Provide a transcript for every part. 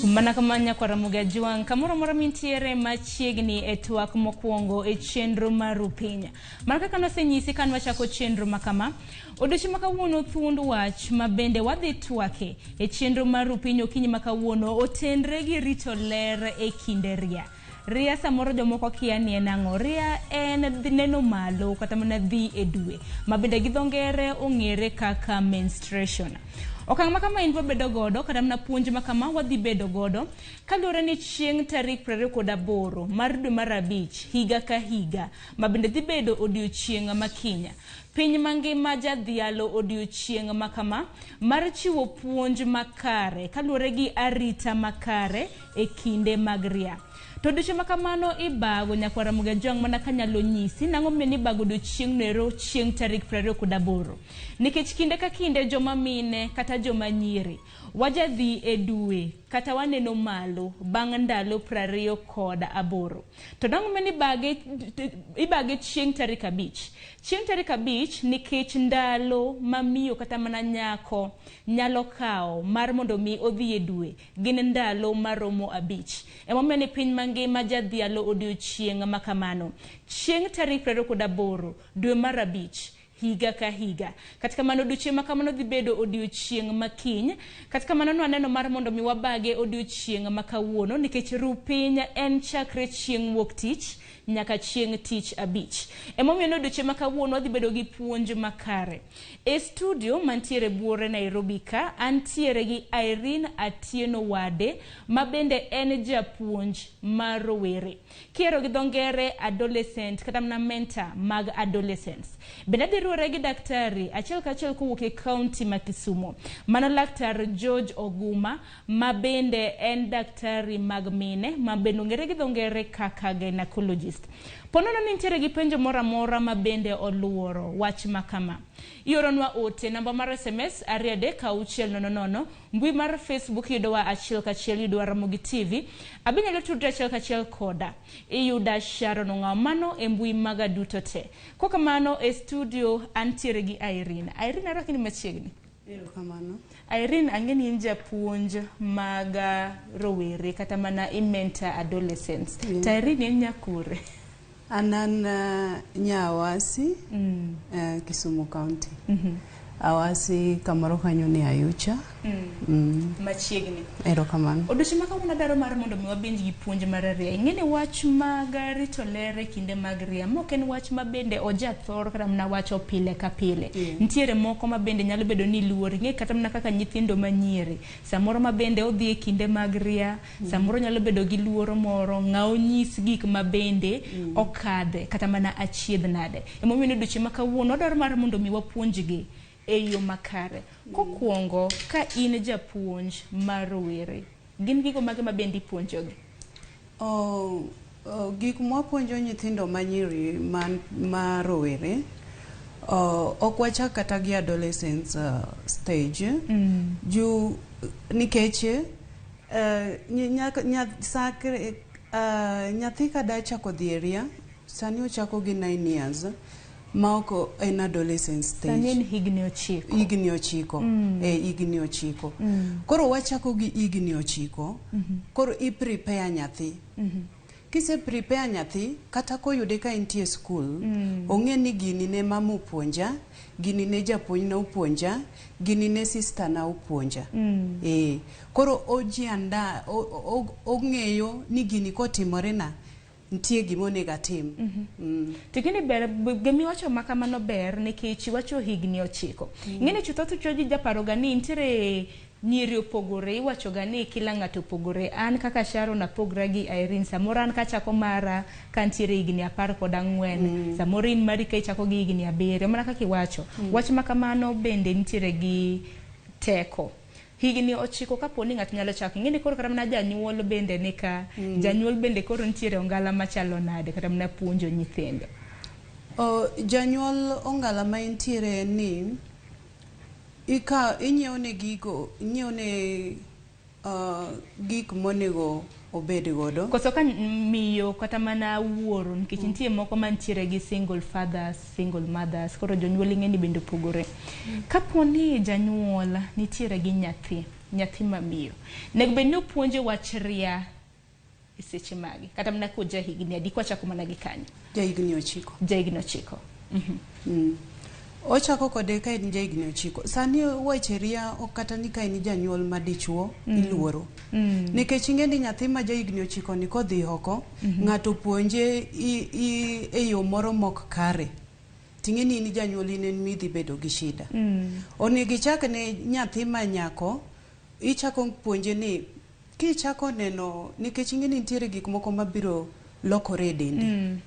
Mana kama nyakwar Ramogi Ajwang', kamoro amora mintiere machiegni e twak mokwongo e chenro mar Rupiny. Mana kaka nosenyisi ka nwachako chenro ma kama, odiochieng' ma kawuono thuond wach ma bende wadhi twake e chenro mar Rupiny okinyi ma kawuono otenre gi rito ler e kinde ria. Ria samoro jomoko kia ni en ang'o. Ria en neno malo kata mana dhi e dwe ma bende gi dho ngere ong'ere kaka menstruation. Okang' ma kama in wabedo godo kata mana puonj ma kama wadhi bedo godo kaluwore ni chieng' tarik 28 mar dwe mar abich higa ka higa ma bende dhi bedo odiochieng' ma kiny. Piny mangima jadhialo odiochieng' ma kama mar chiwo puonj makare kaluwore gi arita makare e kinde mag ria. To odiochieng' ma kamano ibago nyakwar Ramogi Ajwang' mana kanyalo nyisi nang'o momiyo nibago odiochieng'no ero chieng' tarik 28. Nikech kinde ka kinde joma mine kata joma nyiri wajadhi e dwe kata waneno malo bang' ndalo 28. To nang'o momiyo nibage ibage chieng' tarik abich? Chieng' tarik abich nikech ndalo ma miyo kata mana nyako nyalo kawo mar mondo mi odhi e dwe gin ndalo maromo abich. Emomiyo ni piny mangima jadhialo odiochieng' ma kamano. Chieng' tarik 28 dwe mar abich higa ka higa. Kata kamano odiochieng' ma kamano dhi bedo odiochieng' ma kiny. Kata kamano nwaneno mar mondo mi wabage odiochieng' ma kawuono nikech ru piny en chakre chieng' wuok tich nyaka chieng' tich abich. Emomiyo ni odiochieng' ma kawuono wadhi bedo gi puonj makare. E studio mantiere buore Nairobi ka, antiere gi Irene Atieno Wade ma bende en japuonj mar rowere. Kiero gi dho ngere adolescent kata mana mentor mag adolescents. Bende adhi riwore gi daktari achiel kachiel kowuok e kaunti ma Kisumu. Mano laktar George Oguma ma bende en daktari mag mine ma bende ong'ere gi dho ngere kaka gynecologist. Po nono ni nitiere gi penjo moro amora ma bende oluoro wach ma kama. Ioronwa ote namba mar SMS 23600, mbui mar Facebook yudowa achiel kachiel yudowa Ramogi TV. Abe inyalo tudri achiel kachiel koda. Iyuda Sharon Ong'awo mano e mbui maga duto te. Kokamano e studio antiere gi Irene. Irene arwaki ni machiegni. Erokamano. Irene ang'e ni in japuonj mag rowere kata mana i mentor adolescents. To Irene in nyakure? An an nya Awasi, Kisumu County. Awasi kamoro kanyo ni Ayucha. Machiegni. Erokamano. Odiochieng' ma kawuono adwaro mar mondo mi wabenj gi puonj mar ria. Ing'e ni wach mag rito ler e kinde mag ria ma ok en wach ma bende ojathor kata mana wacho pile ka pile. Nitiere moko ma bende nyalo bedo ni luor. Ing'e kata mana kaka nyithindo manyiri samoro ma bende odhi e kinde mag ria, samoro nyalo bedo gi luoro moro, ng'a onyis gik ma bende okadhe kata mana achiedh nade. Emomiyo ni odiochieng' ma kawuono wadwaro mar mondo mi wapuonjgi e yo makare. Kokwongo ka in japuonj mar rowere, gin gigo mage ma bende ipuonjogi? Gik mwapuonjo nyithindo manyiri ma rowere, ok wachak kata gi adolescence stage. Ju nikech nyathi kada chako dhi e ria, sani ochako gi 9 years ma ok en adolescent stage. Sani en higni 9. Higni 9. Higni 9. Koro wachako gi higni 9. Koro i prepare nyathi. Kise prepare nyathi, kata koyude ka entie school, ong'e ni gini ne mama opuonja, gini ne japuonj na opuonja, gini ne sister na opuonja. Koro ojianda, ong'eyo ni gini kotimore na, nitie gima onego atim. To gini ber, gimiwacho ma kamano ber nikech iwacho higni 9. Ing'eni chutho chutho ji japaroga ni nitiere nyiri opogore, iwacho ga ni kila ng'ato opogore. An kaka Sharon apogra gi Irene, samoro an kachako mara ka nitiere higni 14, samoro in mari ka ichako gi higni 7, mana kaka iwacho. Wach ma kamano bende nitiere gi teko. Higni 9 kapo ni ng'ato nyalo chako, ing'e ni koro kata mana janyuol bende nika, janyuol bende koro nitiere ongala machalo nade kata mana puonjo nyithindo. Janyuol ongala ma entiere ni inyiewo ne gigo, inyiewo ne gik monego obed godo. Koso ka miyo kata mana wuoro, nikech nitie moko mantiere gi single fathers, single mothers, koro jonyuol ing'e ni bende opogore. Kapo ni janyuol nitiere gi nyathi nyathi mamiyo nego bed ni opuonje wach ria e seche mage kata mana koja higni adi kwachako mana gi kanyo? Jahigni 9. Jahigni 9. Ochako kode ka en jahigni 9. Sani weche ria ok kata ni ka in janyuol madichuo iluoro. Nikech ing'e ni nyathi ma jahigni 9 ni kodhi oko, ng'ato puonje e yo moro mok kare. Ting'e ni in janyuol in en midhi bedo gi shida. Onego ichak ne nyathi ma nyako, ichako puonje ni kichako neno nikech ing'e ni nitiere gik moko mabiro lokore e dendi.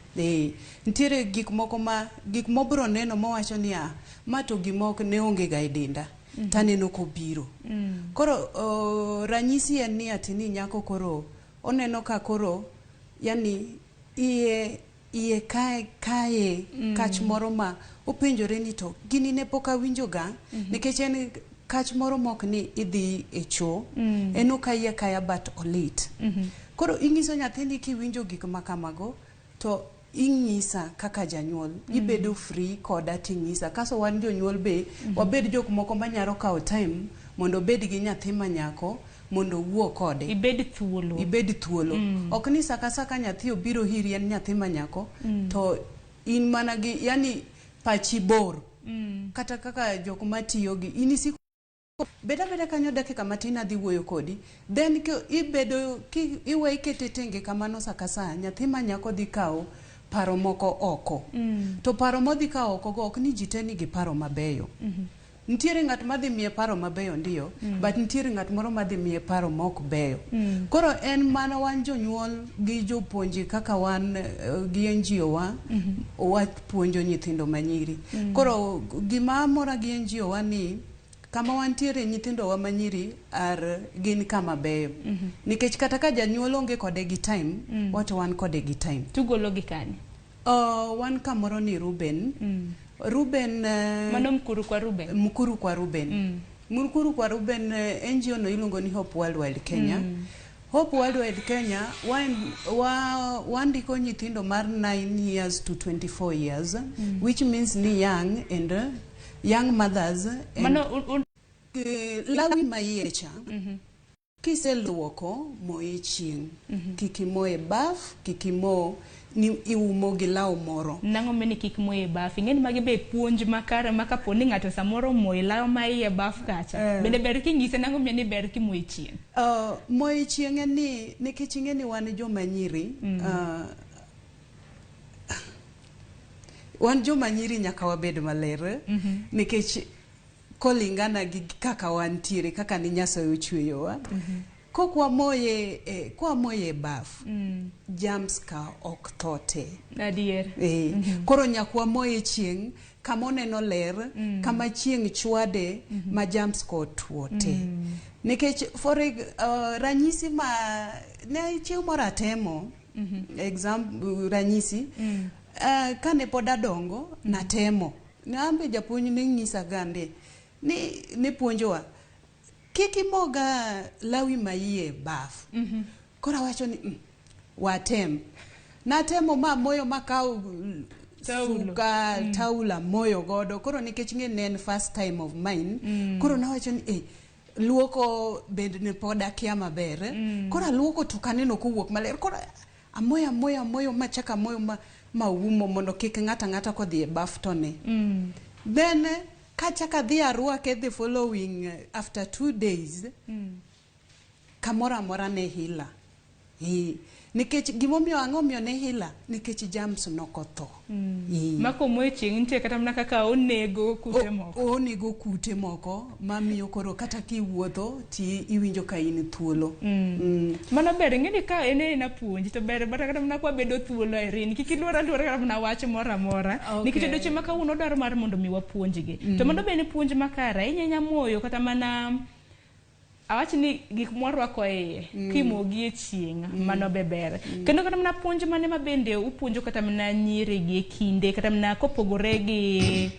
Nitiere gik moko ma gik mobiro neno mowacho ni ah, ma to gima ok ne onge ga e denda. Taneno kobiro. Koro ranyisi en ni ati ni nyako koro oneno ka koro yani iye kae kach moro ma openjore ni to gini ne pok awinjo ga nikech en kach moro mok ni idhi e choo en ok iye kaya but olit. Koro inyiso nyathini kiwinjo gik ma kamago to ing'isa kaka janyuol ibedo free koda ting'isa kaso wan jonyuol be wabed jok moko manyalo kawo time mondo obed gi nyathi ma nyako mondo owuo kode. Ibed thuolo. Ibed thuolo. Ok ni saka saka nyathi obiro hiri en nyathi ma nyako to in mana gi yani pachi bor. Kata kaka jok matiyo gi in isiko bed abeda kanyo dakika matin adhi wuoyo kodi then ibedo ki iwe ikete tenge kamano saka sa nyathi ma nyako dhi kawo paro moko oko. To paro modhi kawo oko go ok ni ji te nigi paro mabeyo. Nitiere ng'at madhi miye paro mabeyo ndiyo, but nitiere ng'at moro madhi miye paro mok beyo. Koro en mana wan jonyuol gi jopuonje kaka wan gi NGO wa, wapuonjo nyithindo manyiri. Koro gima mora gi NGO wa ni kama wantiere nyithindo wa manyiri ar gin kama beyo. Nikech kata ka janyuol onge kode gi time, wato wan kode gi time. Tugolo gi kanye? Wan kamoro ni Ruben. Ruben mano Mkuru kwa Ruben. Mkuru kwa Ruben. Mkuru kwa Ruben NGO no iluongo ni Hope Worldwide Kenya. Hope Worldwide Kenya wandiko nyithindo mar 9 years to 24 years, which means ni young and young mothers and mano lawi maiye cha kiseluoko moye chieng', kik imo e baf, kik imo ni iumo gi law moro. Nang'o meni kik moye e baf? Ing'eni magi be puonj makare ma kapo ni ng'ato samoro omoyo law ma iye baf kacha. Bende ber king'ise nang'o miyo ni ber kimoye chieng'? Moye chieng' en ni nikech ing'e ni wan joma nyiri, wan joma nyiri nyaka wabed maler, nikech kolingana gi kaka wantiere, kaka ni Nyasaye ochweyowa. Kok wamoye kwamoye e baf, germs ka ok tho te. Adier. Koro nyaka wamoye chieng' kama oneno ler, kama chieng' chwade ma germs ko otuo te. Nikech for ranyisi ma ne chieng' moro atemo, ranyisi, kane pod adongo, natemo. Ambe japuonj ne ng'isa gande ni ne puonjowa kik imoga lawi maiye baf. Koro awacho ni watem. Natemo ma moyo makawo suka, taula moyo godo. Koro nikech ng'e ne en first time of mine, koro nawacho ni luoko bende ne pod akia maber. Koro aluoko to ok aneno kowuok maler. Koro amoyo amoyo amoyo machako amoyo ma umo mondo kik ng'ato ang'ata kodhi e baf to ne. Then kachako adhi arwake the following after 2 days, kamoro amora ne hila. Nikech gimomiyo ang'o miyo ne hila? Nikech germs nokotho. Mako moyo chieng' nitie kata mana kaka onego kute moko. Onego kute moko mamiyo koro kata kiwuotho ti iwinjo ka in thuolo. Mano ber, ing'e ni ka en ena puonj to ber kata mana kwa bedo thuolo e rin. Kik iluor aluora kata mana wach moro amora. Nikech odiochieng' ma kawuono dwaro mar mondo mi wapuonjgi. To mondo bende puonj makare, inyanya moyo kata mana awach ni gik mwarwako e iye, kimogi e chieng', mano be ber. Kendo kata mana puonj mane ma bende upuonjo kata mana nyiri gi e kinde, kata mana kopogore gi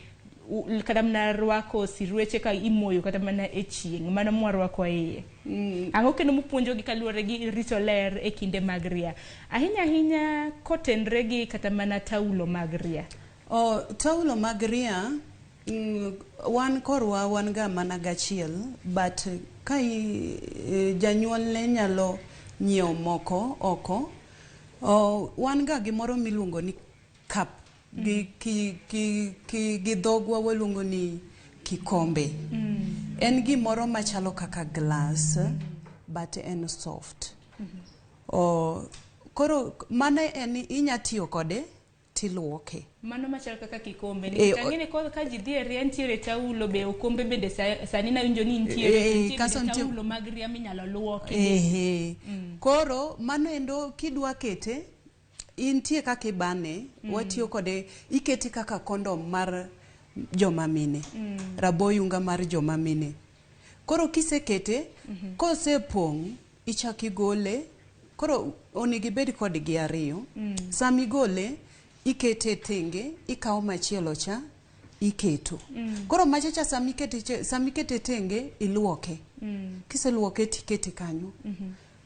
kata mana rwako sirweche ka imoyo kata mana e chieng', mano mwarwako e iye. Ang'o kendo mupuonjogi kaluwore gi rito ler e kinde mag ria? Ahinya ahinya kotenre gi kata mana taulo mag ria. Taulo mag ria, wan korwa wan ga mana gachiel, but Ka janyuolne nyalo nyiewo moko oko, wan ga gimoro miluongo ni cup. Gi, ki, ki, ki, gi dhogwa waluongo ni kikombe. En gimoro machalo kaka glass, but en soft. Koro mano en inya tiyo kode tiluoke. Mano machal kaka kikombe. Nikech ang'e ni ka ji dhi e ria nitiere taulo be okombe bende sani nawinjo ni nitiere nitie kaso bende nitie- taulo mag ria minyalo luoki. Koro mano endo kidwa kete intie kaka ibane. Watiyo kode ikete kaka kondom mar joma mine. Raboyunga mar joma mine. Koro kisekete, kosepong' ichak igole. Koro onego ibed kodgi ariyo. Sama igole ikete tenge, ikawo machielo cha iketo. Koro macha cha sama ikete sama ikete tenge iluoke. Kiseluoke tikete kanyo.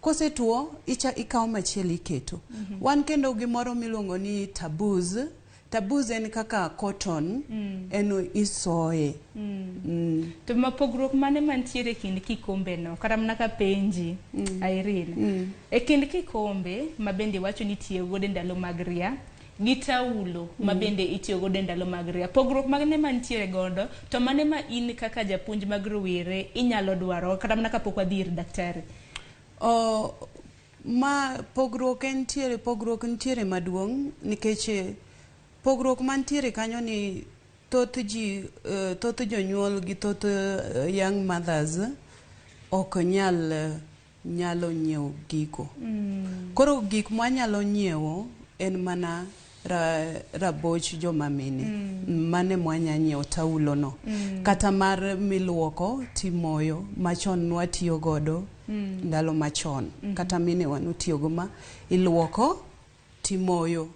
Kosetuo icha ikawo machielo iketo. Wan kendo gimoro miluongo ni tabuz. Tabuz en kaka cotton, en isoye. To ma pogruok mane mantiere e kind kikombe no? Kata mana ka penji, Irene. E kind kikombe ma bende iwacho ni itiyo godo e ndalo mag ria gi taulo ma bende itiyo godo e ndalo mag ria. Pogruok mane mantiere godo to mane ma in kaka japuonj mag rowere inyalo dwaro kata mana kapok wadhi ir daktari? Ma pogruok entiere, pogruok nitiere maduong' nikech pogruok mantiere kanyo ni thoth ji, thoth jonyuol gi thoth young mothers ok nyal nyalo nyiewo gigo. Koro gik mwanyalo nyiewo en mana raboch joma mine. Mane mwanya nyiewo taulo no. Kata mar miluoko timoyo machon nwatiyo godo ndalo machon. Kata minewa notiyogo ma iluoko timoyo.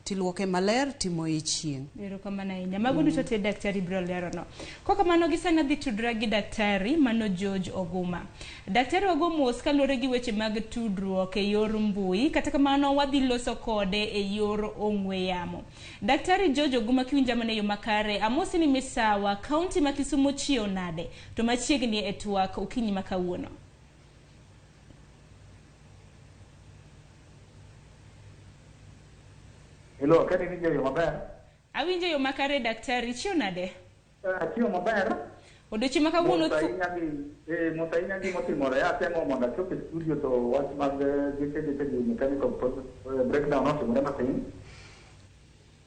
Tiluoke maler timoye e chieng'. Erokamano ahinya. Mago duto te daktari biro lerono. Kokamano gi sani adhi tudra gi daktari mano George Oguma. Daktari wago mos kaluwore gi weche mag tudruok e yor mbui, kata kamano wadhi loso kode e yor ong'we yamo. Daktari George Oguma kiwinja mana e yo makare, amosi ni misawa, kaunti ma Kisumu chiew nade? To machiegni e twak okinyi ma kawuono. Hello, kani iwinjo yo maber? Awinjo yo makare daktari, chiew nade? Achiewo maber. Odiochieng' ma kawuono Mos ahinya gi motimore. Atemo mondo achop e studio to wach mag geche geche gi mechanical breakdown otimore matin.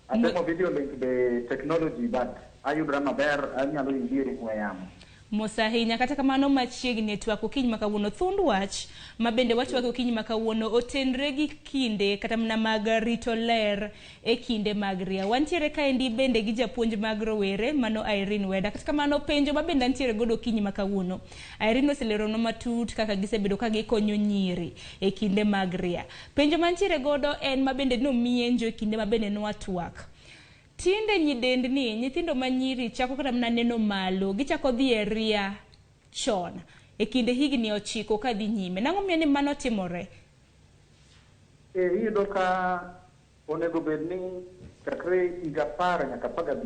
Atemo video link be technology but ayudora maber, anyalo winji e ong'we yamo. Mos ahinya. Kata kamano machiegni e twak okinyi ma kawuono, thund wach ma bende watwako okinyi ma kawuono otenre gi kinde kata mana mag rito ler e kinde mag ria. Wantiere kaendi bende gi japuonj mag rowere mano Irene Weda. Kata kamano penjo ma bende antiere godo okinyi ma kawuono, Irene oseleronwa matut kaka gisebedo ka gikonyo nyiri e kinde mag ria. Penjo mantiere godo en ma bende nomienjo e kinde ma bende nwatwak. Tinde nyidendni, nyithindo ma nyiri chako kata mana neno malo, gichako dhi e ria chon e kinde higni 9 kadhi nyime. Nang'o miyo ni mano timore? Iyudo ka onego bed ni chakre higa 10 nyaka 15.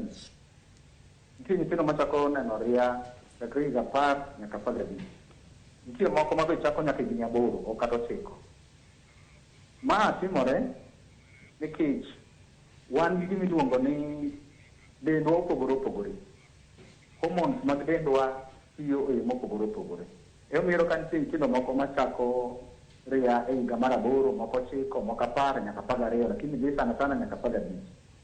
Nitie nyithindo machako neno ria chakre higa 10 nyaka 15. Nitie moko ma be chako nyaka higni 8 ok kata 9. Ma timore nikech wan gi gima iluongo ni dendwa opogore opogore. Hormones mag dendwa tiyo e yo mopogore opogore. Emomiyo iyudo ka nitie nyithindo moko machako ria e higa mar 8, moko 9, moko 10 nyaka 12, lakini dhi sana sana nyaka 15.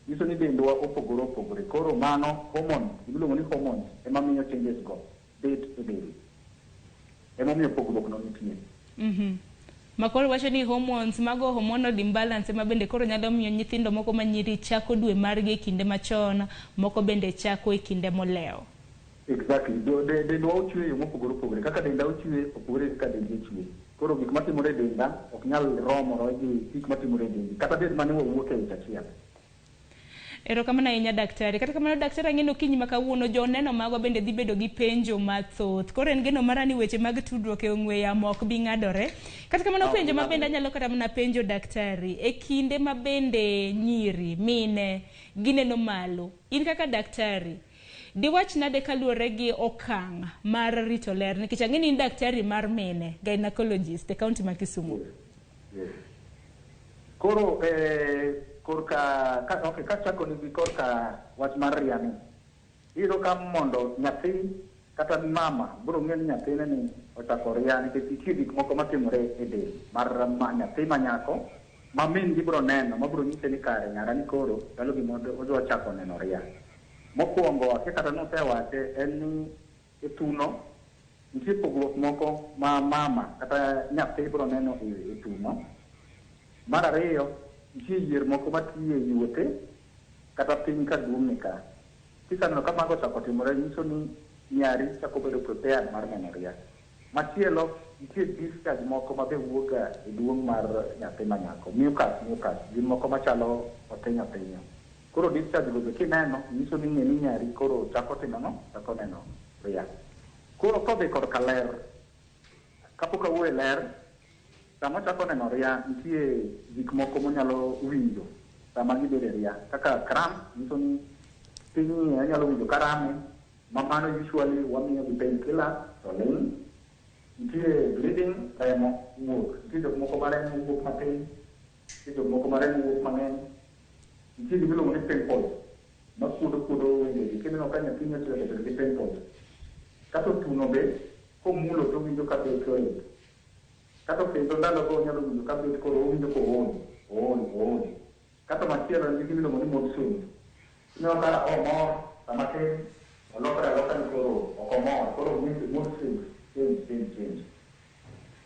Nyiso ni dendwa opogore opogore. Koro mano hormones, gimiluongo ni hormones ema miyo changes go bet e del. Emomiyo pogruok no nitie. Makoro wacho ni hormones mago hormonal imbalance ema bende koro nyalo miyo nyithindo moko ma nyiri chako dwe margi e kinde machon, moko bende chako e kinde molewo. Exactly. Dendwa ochwe e yo mopogore opogore. Kaka denda ochwe opogore gi kaka dendi ochwe. Koro gik matimore e denda ok nyal romore gi gik matimore e dendi. Kata bed mane wawuok e ich achiel. Erokamano ahinya daktari. Kata kamano daktari ang'e ni okinyi ma kawuono joneno magwa bende dhi bedo gi penjo mathoth. Koro en geno mara ni weche mag tudruok e ong'we yamo ok bi ng'adore. Kata kamano penjo ma bende anyalo kata mana penjo daktari, e kinde ma bende nyiri, mine gineno malo, in kaka daktari, Diwach nade kaluwore gi okang' mar rito ler nikech ang'e ni in daktari mar mine, gynecologist e kaunti ma Kisumu. Yes. Koro korka ka, okay, kachako nigi korka wach mar ria ni, iyudo ka mondo nyathi kata mama biro ng'e ni nyathine ni ochako ria nikech nitie gik moko matimore e del mar ma, nyathi ma nyako ma min gi biro neno ma biro nyise ni kare nyara ni koro chalo gima odwa chako neno ria. Mokwongo akia kata nosewache en ni e thuno nitie pogruok moko ma mama kata nyathi biro neno e thuno. Mar ariyo, nitie yier moko matiye e yuothe kata piny ka duong'ne ka. Kiseneno ka mago ochako timore nyiso ni nyari chako bedo prepared mar neno ria. Machielo, nitie discharge moko ma be wuok ga e duong' mar nyathi ma nyako, mucus, gin moko machalo othinyo othinyo. Koro discharge go be kineno, nyiso ni ng'e ni nyari koro chako timo ang'o? Chako neno ria. Koro kodhi korka ler, kapok awuoyo e ler, sama ochako neno ria, nitie gik moko monyalo winjo sama gibedo e ria. Kaka cramp, nyiso ni piny iye onyalo winjo ka rame, ma mano usually wamiyo gi painkiller to ling'. Nitie bleeding, remo wuok. Nitie jok moko ma remo wuok matin, nitie jok moko ma remo wuok mang'eny. Nitie gima iluongo ni pimples, makuodo kuodo wengegi. Kineno ka nyathini osechako bedo gi pimples. Kato thuno be, komulo to owinjo ka bet lit. Kato kendo ndalogo onyalo winjo ka bet koro owinjo kool, ool, ool. Kato machielo en gima iluongo ni mood swings. Ineno ka omor sama tin, olokore aloka ni koro ok omor. Koro mood swings change, change, change.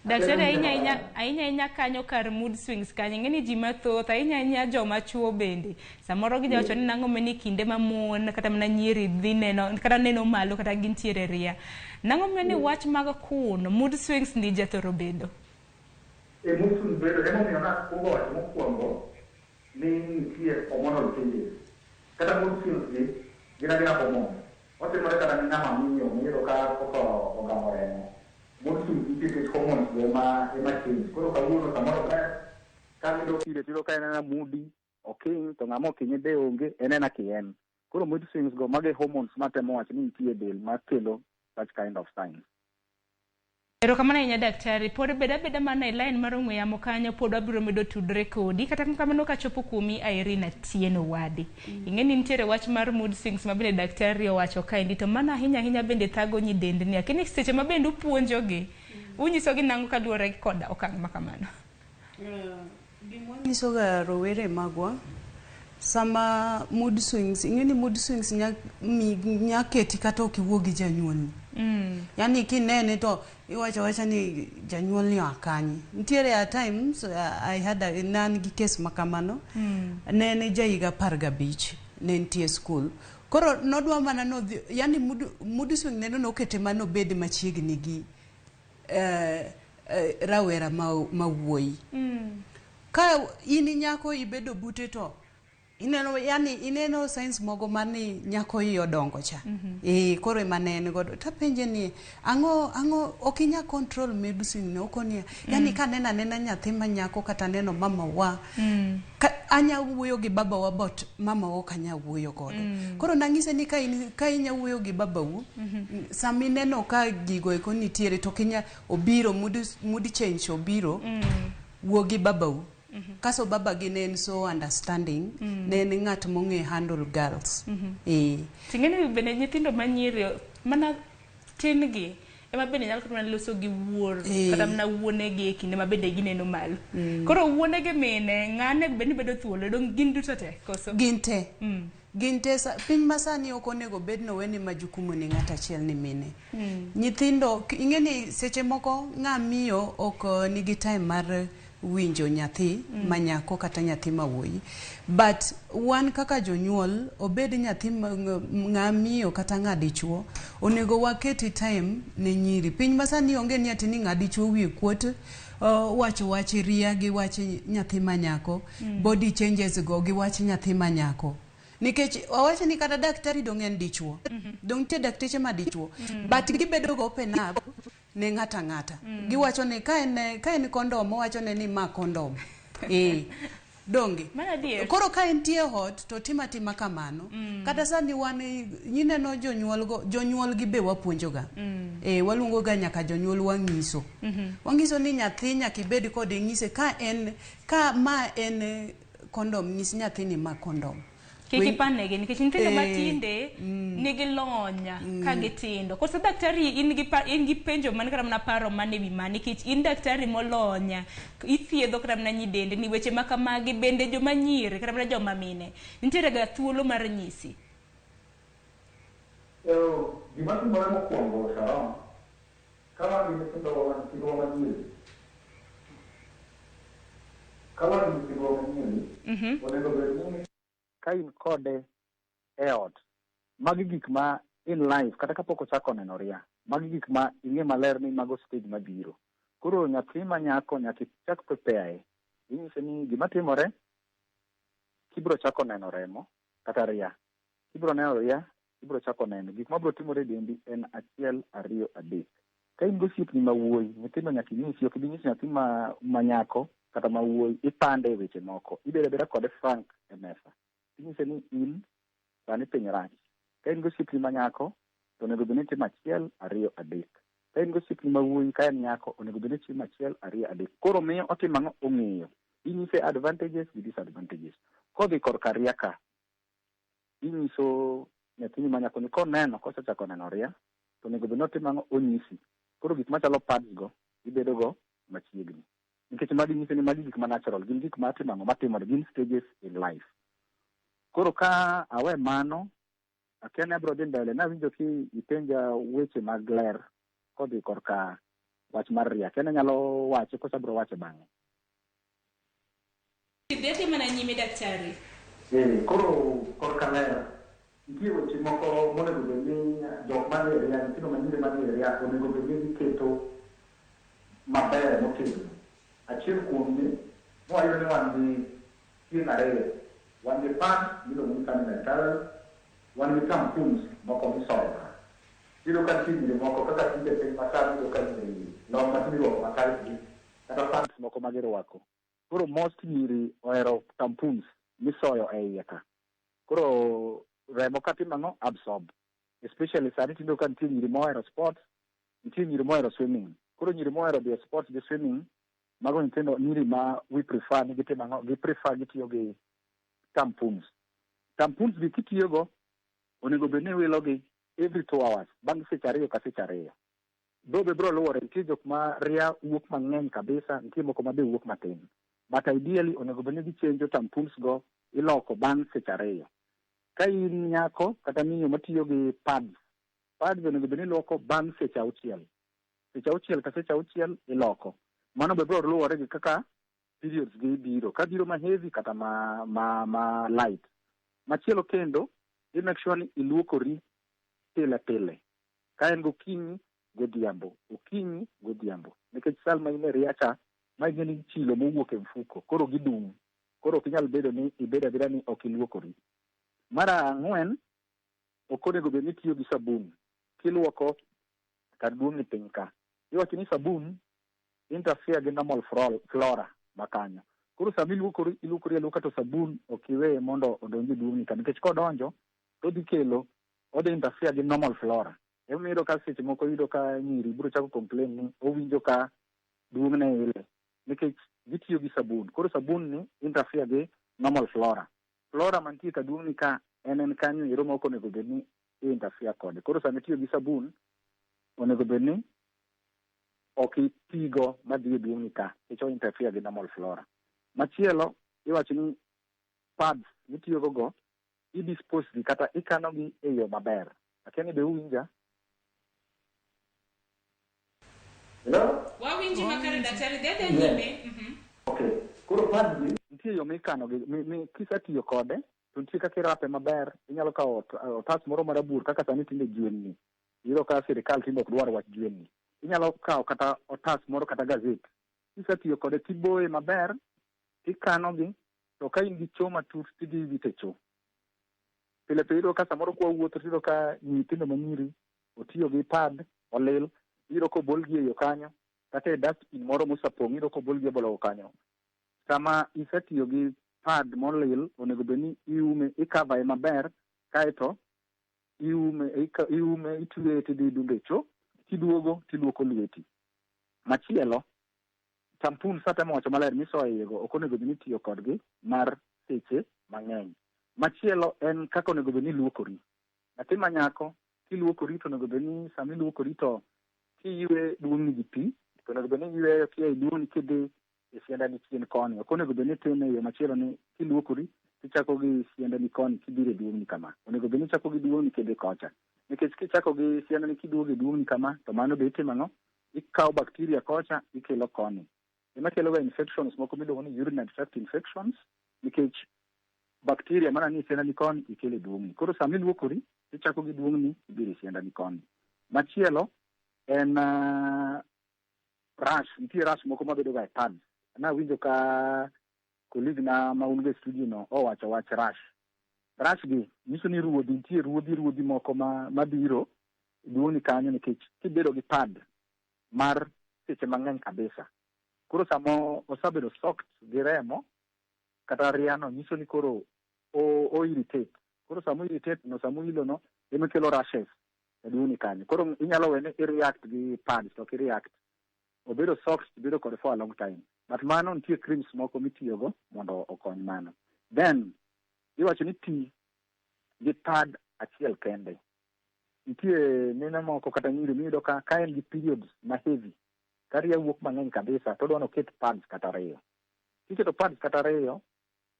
Daktari, ahinya ahinya ahinya ahinya kanyo kar mood swings kanyo, ing'e ni ji mathoth ahinya ahinya joma chuo bende samoro gijawacho ni nang'o meni kinde ma mon kata mana nyiri dhi neno kata neno malo kata gintiere ria. Nang'o meni wach mag kun mood swings ni jathoro bedo? E mood swings bedo, emomiyo nakwongo wacho mokwongo ni nitie hormonal changes. Kata mood swings gi, gin agina hormones. Otimore kata ni ng'ama miyo miyudo ka koka ogamo remo. Mood swings nitie nikech hormones go ema change. Koro kawuono samoro ber, ka gidok ire tiyudo ka en ena moody, okiny, to ng'ama okinye be onge, en ena kien. Koro mood swings go, mago e hormones matemo wacho ni nitie e del makelo such kind of signs. Erokamano ahinya daktari. Pod bed abeda mana e line mar ong'we yamo kanyo, pod wabiro medo tudre kodi. Kata kamano kachopo kuomi Irene Atieno Wadi. Ing'e ni nitiere wach mar mood swings ma bende daktari owacho kaendi, to mano ahinya ahinya bende thago nyidendni. Lakini seche ma bende upuonjogi, unyisogi nang'o kaluwore kod okang' ma kamano? Gima wanyisoga rowere magwa sama mood swings, ing'e ni mood swings nya keti kata ok iwuo gi janyuolni. Yani kinene to iwacho awacha ni janyuolni oa kanye. Nitiere at times I had a, ne an gi case ma kamano. Ne en jahiga 15, ne entie school. Koro nodwa mana nodhi, yani mood swing neno nokete mana obed machiegni gi rawera ma wuoyi. Ka in nyako ibedo bute to ineno, yani ineno signs mogo mani nyako iye odongo cha. Koro ema ne en godo. Tapenje ni ang'o ok inya control mood swing ne okoni. Yani kaneno anena nyathi ma nyako kata neno mama wa, ka anya wuoyo gi baba wa but mama wa ok anya wuoyo godo. Koro nang'ise ni ka inya wuoyo gi babau, sama ineno ka gigo eko nitiere to ok inya obiro mood change obiro, wuo gi babau. Kaso baba gi ne en so understanding, ne en ng'at mong'e handle girls. Ting'e ni bende nyithindo manyiri mana tin gi ema bende nyalo kata mana loso gi wuor kata mana wuonegi e kinde ma bende gineno malo. Koro wuone gi mine ng'ane bende ni bedo thuolo, dong gin duto te koso? Gin te. Gin te piny masani ok onego bed ni oweni majukumu ni ng'at achiel ni mine. Nyithindo, ing'e ni seche moko ng'a miyo ok nigi time mar winjo nyathi ma nyako kata nyathi ma wuoyi. But wan kaka jonyuol, obed nyathi ng'a miyo kata ng'a dichuo, onego waketi time ne nyiri. Piny masani onge ni ati ni ng'a dichuo wiye kuot, wacho wach ria gi wach nyathi ma nyako, body changes go gi wach nyathi ma nyako. Nikech wawach ni kata daktari dong en dichuo. Dong nitie dakteche ma dichuo. But gibedo go open up ne ng'ata ng'ata. Giwacho ni ka en condom, owacho ne ni ma condom. Donge? Mano adier. Koro ka entie ot to tim atima kamano. Kata sani wan ineno jonyuol go, jonyuol gi be wapuonjoga. Waluongo ga nyaka jonyuol wang'iso. Wang'iso ni nyathi nyaka ibed kode ng'ise ka en ka ma en kondom nyis nyathi ni ma kondom. Kik ipanegi nikech nyithindo matinde nigi lony ka gitindo. Koso daktari in gi penjo man kata mana paro man ewi ma nikech in daktari molony ithiedho kata mana nyidende ni weche ma kamagi bende joma nyiri kata mana joma mine nitiere ga thuolo mar nyisi. Gima timore mokwongo Sharon, ka wan gi nyithindo nyithindwa manyiri, ka wan gi nyithindwa manyiri, onego bed ni ka in kode e ot, magi gik ma in life kata kapok ochako neno ria, magi gik ma ing'e maler ni mago stage mabiro. Koro nyathi ma nyako nyaka ichak prepare inyise ni gima timore kibiro chako neno remo kata ria, kibiro neno ria ibiro chako neno gik mabiro timore e dendi en achiel ariyo adek. Ka in gosiepni ma wuoyi, nyithindo nyaka inyisi, ok ibi nyiso nyathi ma nyako kata ma wuoyi ipande e weche moko. Ibedo abeda kode frank e mesa. Inyise ni in sani piny rach. Ka in gosiepni ma nyako to onego bed ni itimo achiel ariyo adek. Ka in gosiepni ma wuoyi ka en nyako onego bed ni itimo achiel ariyo adek. Koro miyo otimo ang'o? Ong'eyo. Inyise advantages gi disadvantages. Kodhi korka ria ka, inyiso nyathini ma nyako ni koneno kosechako neno ria to onego bed ni otimo ang'o? Onyisi. Koro gik machalo pads go ibedo go machiegni. Nikech magi nyise ni magi gik ma natural, gin gik ma timo ang'o matimore, gin stages in life. Koro ka awe mano, akia ni abiro dhi mbele, nawinjo ki ipenja weche mag ler kodhi korka wach mar ria. Akia ni anyalo wache koso abiro wache bang'e. Dhi adhi mana nyime daktari. Koro korka ler, nitie weche moko monego bed ni jok madhi e ria, nyithindo manyiri madhi e ria onego bed ni giketo maber motegno. Achiel kuomgi, nwayudo ni wan gi tieng' ariyo. Wan gi pad miluongo ni feminine towel, wan gi tampons moko misoyo ka. Iyudo ka nitie nyiri moko kaka tinde piny masani iyudo ka nyiri long matinde irwako ma tight gi kata pants moko ma girwako. Koro most nyiri ohero tampons misoyo e iye ka. Koro remo ka timo ang'o? Absorb. Especially sani tinde ka nitie nyiri mohero sports, nitie nyiri mohero swimming. Koro nyiri mohero dhi e sports gi swimming, mago nyithindo nyiri ma we prefer ni gitimo ang'o? Gi prefer gitiyo gi tampons. Tampons gi kitiyogo, onego bed ni iwilo gi every 2 hours, bang' seche 2 ka seche 2. Though be biro luwore, nitie jok ma ria wuok mang'eny kabisa, nitie moko ma be wuok matin. But ideally onego bed ni gichenjo tampons go iloko bang' seche 2. Ka in nyako kata miyo matiyo gi pads, pads onego bed ni iluoko bang' seche 6. Seche 6 ka seche 6 iloko. Mano be biro luwore gi kaka periods gi biro. Ka biro ma heavy kata ma light. Machielo kendo, i make sure ni iluokori pile pile. Ka en gokinyi, godhiambo, okinyi, godhiambo. Nikech sama in e ria cha, ma ing'e ni chilo mowuok e mfuko, koro gidum. Koro ok inyal bedo ni ibedo abeda ni ok iluokori. Mar ang'wen, ok onego bed ni itiyo gi sabun. Kiluoko kar duong'ni piny ka. Iwacho ni sabun interfere gi normal flora ma kanyo. Koro sama iluokori, iluokori aluoka to sabun ok iweye mondo odonj e duong'ni ka. Nikech kodonjo, to odhi kelo, odhi interfere gi normal flora. Emomiyo iyudo ka seche moko iyudo ka nyiri biro chako complain ni owinjo ka duong'ne ile. Nikech gitiyo gi sabun. Koro sabun ni interfere gi normal flora. Flora mantie ka duong'ni ka en kanyo ero ma ok onego bed ni i interfere kode. Koro sama itiyo gi sabun, onego bed ni ok itigo madhi e duong'ni ka, nikech o interfere gi normal flora. Machielo, iwacho ni pads mitiyogo go, i dispose gi kata ikano gi e yo maber. Akia ni be uwinja? Hello? Wawinji makare daktari, dhi adhiya nyime. Okay. Koro pads gi Nitie yo mikano gi, mi kisetiyo kode, to nitie kaka irape maber, inyalo kawo otas moro marabuor kaka sani tinde jwenni. Iyudo ka sirikal tinde ok dwar wach jwenni. Inyalo kawo kata otas moro kata gazet. Kisetiyo kode tiboye maber, tikano gi, to ka in gi cho matut tidhi iwite cho. Pile pile iyudo ka samoro kwa wuotho tiyudo ka nyithindo manyiri otiyo gi pad olil, iyudo kobolgi e yo kanyo, kata e dustbin moro mosapong' iyudo kobolgi e bologo kanyo. Sama isetiyo gi pad molil, onego bed ni iume, ikavae maber, kaeto iume, iume, itweye tidhi idunde e cho, tiduogo tiluoko lweti. Machielo, tampon satemo wacho maler misoyo e iye go ok onego bed ni itiyo kodgi mar seche mang'eny. Machielo en kaka onego bed ni iluokori. Nyathi ma nyako kiluokori to onego bed ni sama iluokori to kiywe duong'ni gi pi, to onego bed ni iyweyo kia e duong'ni kidhi e siandani chien koni. Ok onego bed ni itime e yo machielo ni kiluokori tichako gi siandani koni kibiro e duong'ni kama. Onego bed ni ichako gi duong'ni kidhi kocha. Nikech kichako gi siandani kiduogo e duong'ni kama, to mano be itimo ang'o? Ikawo bacteria kocha ikelo koni. Gima kelo ga infections moko miluongo ni urinary tract infections nikech bacteria mana ni e siandani koni ikelo e duong'ni. Koro sama iluokori tichako gi duong'ni ibiro e siandani koni. Machielo en rash, nitie rash moko mabedo ga e pads. Nawinjo ka colleague na ma un go e studio no owacho wach rash. Rash gi nyiso ni ruodhi, nitie ruodhi ruodhi moko ma mabiro e duong'ni kanyo nikech kibedo gi pad mar seche mang'eny kabisa. Koro sama osebedo soaked gi remo kata riano nyiso ni koro o irritate. Koro sama o irritate no, sama oilo no ema kelo rashes e duong'ni kanyo. Koro inyalo we ni i react gi pads to ok i react. Obedo soaked bedo kode for a long time. But mano nitie creams moko mitiyogo mondo okony mano. Then iwacho ni ti gi pad achiel kende. Nitie mine moko kata nyiri miyudo ka ka en gi periods ma heavy, ka ria wuok mang'eny kabisa to odwa ni oket pads kata ariyo. Kiketo pads kata ariyo,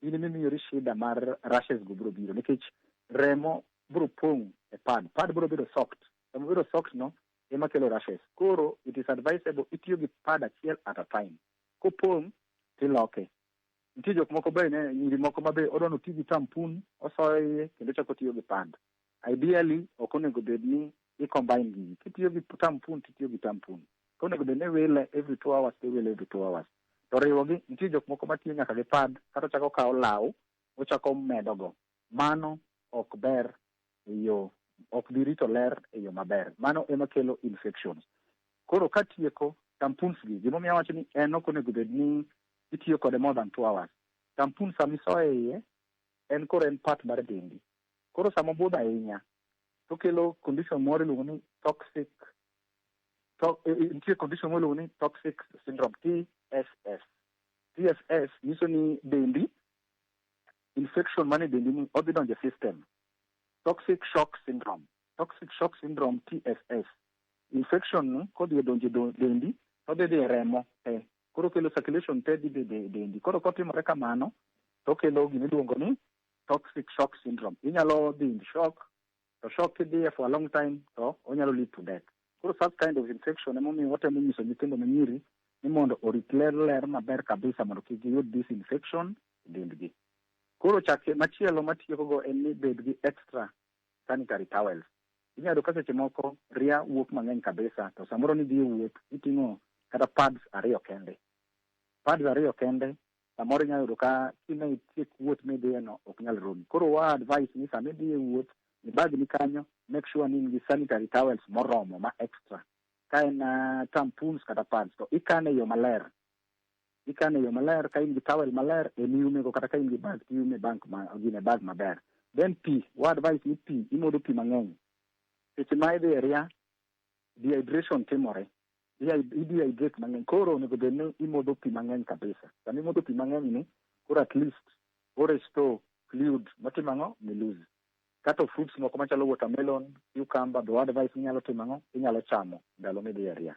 in emimiyori shida mar rashes go biro biro nikech remo biro pong' e pad. Pad biro bedo soaked. Sama obedo soaked no ema kelo rashes. Koro it is advisable itiyo gi pad achiel at a time. Kopong' tiloke. Nitie jok moko be ne nyiri moko ma be odwa ni oti gi tampon, osoyo iye kendo ochako otiyo gi pad. Ideally ok onego bed ni i combine gigi. Kitiyo gi tampon titiyo gi tampon. Konego bed ni iwile every 2 hours to iwile every 2 hours. To riwogi, nitie jok moko matiyo nyaka gi pad kata ochako okawo law ochako medogo. Mano ok ber e yo, ok bi rito ler e yo maber. Mano ema kelo infections. Koro katieko, tampons gi, gimomiyo awacho ni en ok onego bed ni itiyo kode more than 2 hours. Tampon sama isoyo e iye, en koro en part mar dendi. Koro sama obudho ahinya, to okelo condition moro iluongo ni toxic to, nitie condition moro iluongo ni toxic syndrome, TSS. TSS nyiso ni dendi, infection mane dendi ni odhi donjo e system. Toxic shock syndrome. Toxic shock syndrome, TSS. Infection ni kodhi e donjo e dendi, to odhi dhi e remo te. Koro kelo circulation te dhi bedo e dendi. Koro kotimore kamano, to okelo gimiluongo ni toxic shock syndrome. Inyalo dhi in shock, to shock kidhiye for a long time, to onyalo lead to death. Koro such kind of infection emomiyo watemo nyiso nyithindo manyiri ni mondo orit ler ler maber kabisa mondo kik giyud this infection e dendgi. Koro chak machielo matieko go en ni bed gi extra sanitary towels. Inyalo yudo ka seche moko ria wuok mang'eny kabisa to samoro nidhi e wuoth iting'o kata pads ariyo kende. Pads ariyo kende samoro inyalo yudo ka kine itiek wuoth midhiye no ok nyal romi. Koro wa advice ni sama idhi e wuoth e bag ni kanyo make sure ni in gi sanitary towels moromo ma extra. Ka en tampons kata pads to ikane e yo maler. Ikane e yo maler ka in gi towel maler emiumego kata ka in gi bag tiume bank ma gine bag maber. Then pi, wa advice ni pi, imodho pi mang'eny. Seche ma idhi e ria, dehydration timore. I dehydrate mang'eny. Koro onego bed ni imodho pi mang'eny kabisa. Sama imodho pi mang'eny ni, koro at least o restore fluid motimo ang'o? Mi lose. Kata fruits moko machalo watermelon, cucumber, be wa advice ni inyalo timo ang'o? Inyalo chamo ndalo midhi e ria.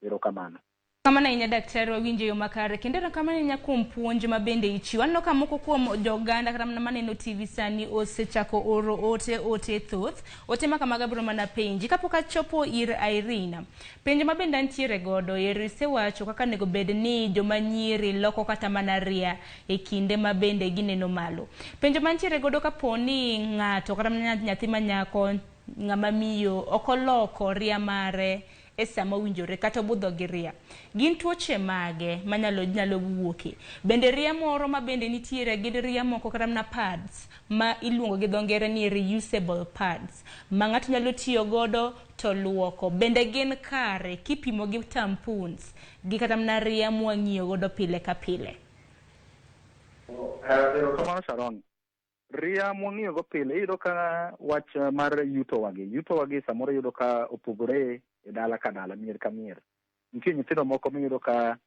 Erokamano. Kamano ahinya daktari, wawinjo e yo makare kendo erokamano ahinya kuom puonj ma bende ichiwo. Aneno ka moko kuom joganda kata mana maneno TV sani osechako oro ote ote thoth. Ote ma kamago abiro mana penji. Kapok achopo ir Irene, penjo ma bende antiere godo ero isewacho kaka onego bed ni joma nyiri loko kata mana ria e kinde ma bende gineno malo. Penjo mantiere godo kapo ni ng'ato kata mana nyathi ma nyako ng'ama miyo ok oloko ria mare e sama owinjore kata obudho gi ria. Gin tuoche mage manyalo nyalo wuoke? Bende ria moro ma bende nitiere gin ria moko kata mana pads ma iluongo gi dho ngere ni reusable pads ma ng'ato nyalo tiyo godo to luoko. Bende gin kare kipimo gi tampons gi kata mana ria mwang'iyo godo pile ka pile? Erokamano Sharon. Ria mwang'iyo go pile iyudo ka wach mar yuto wagi. Yuto wagi samoro iyudo ka opogore e dala ka dala, mier ka mier. Nitie nyithindo moko miyudo ka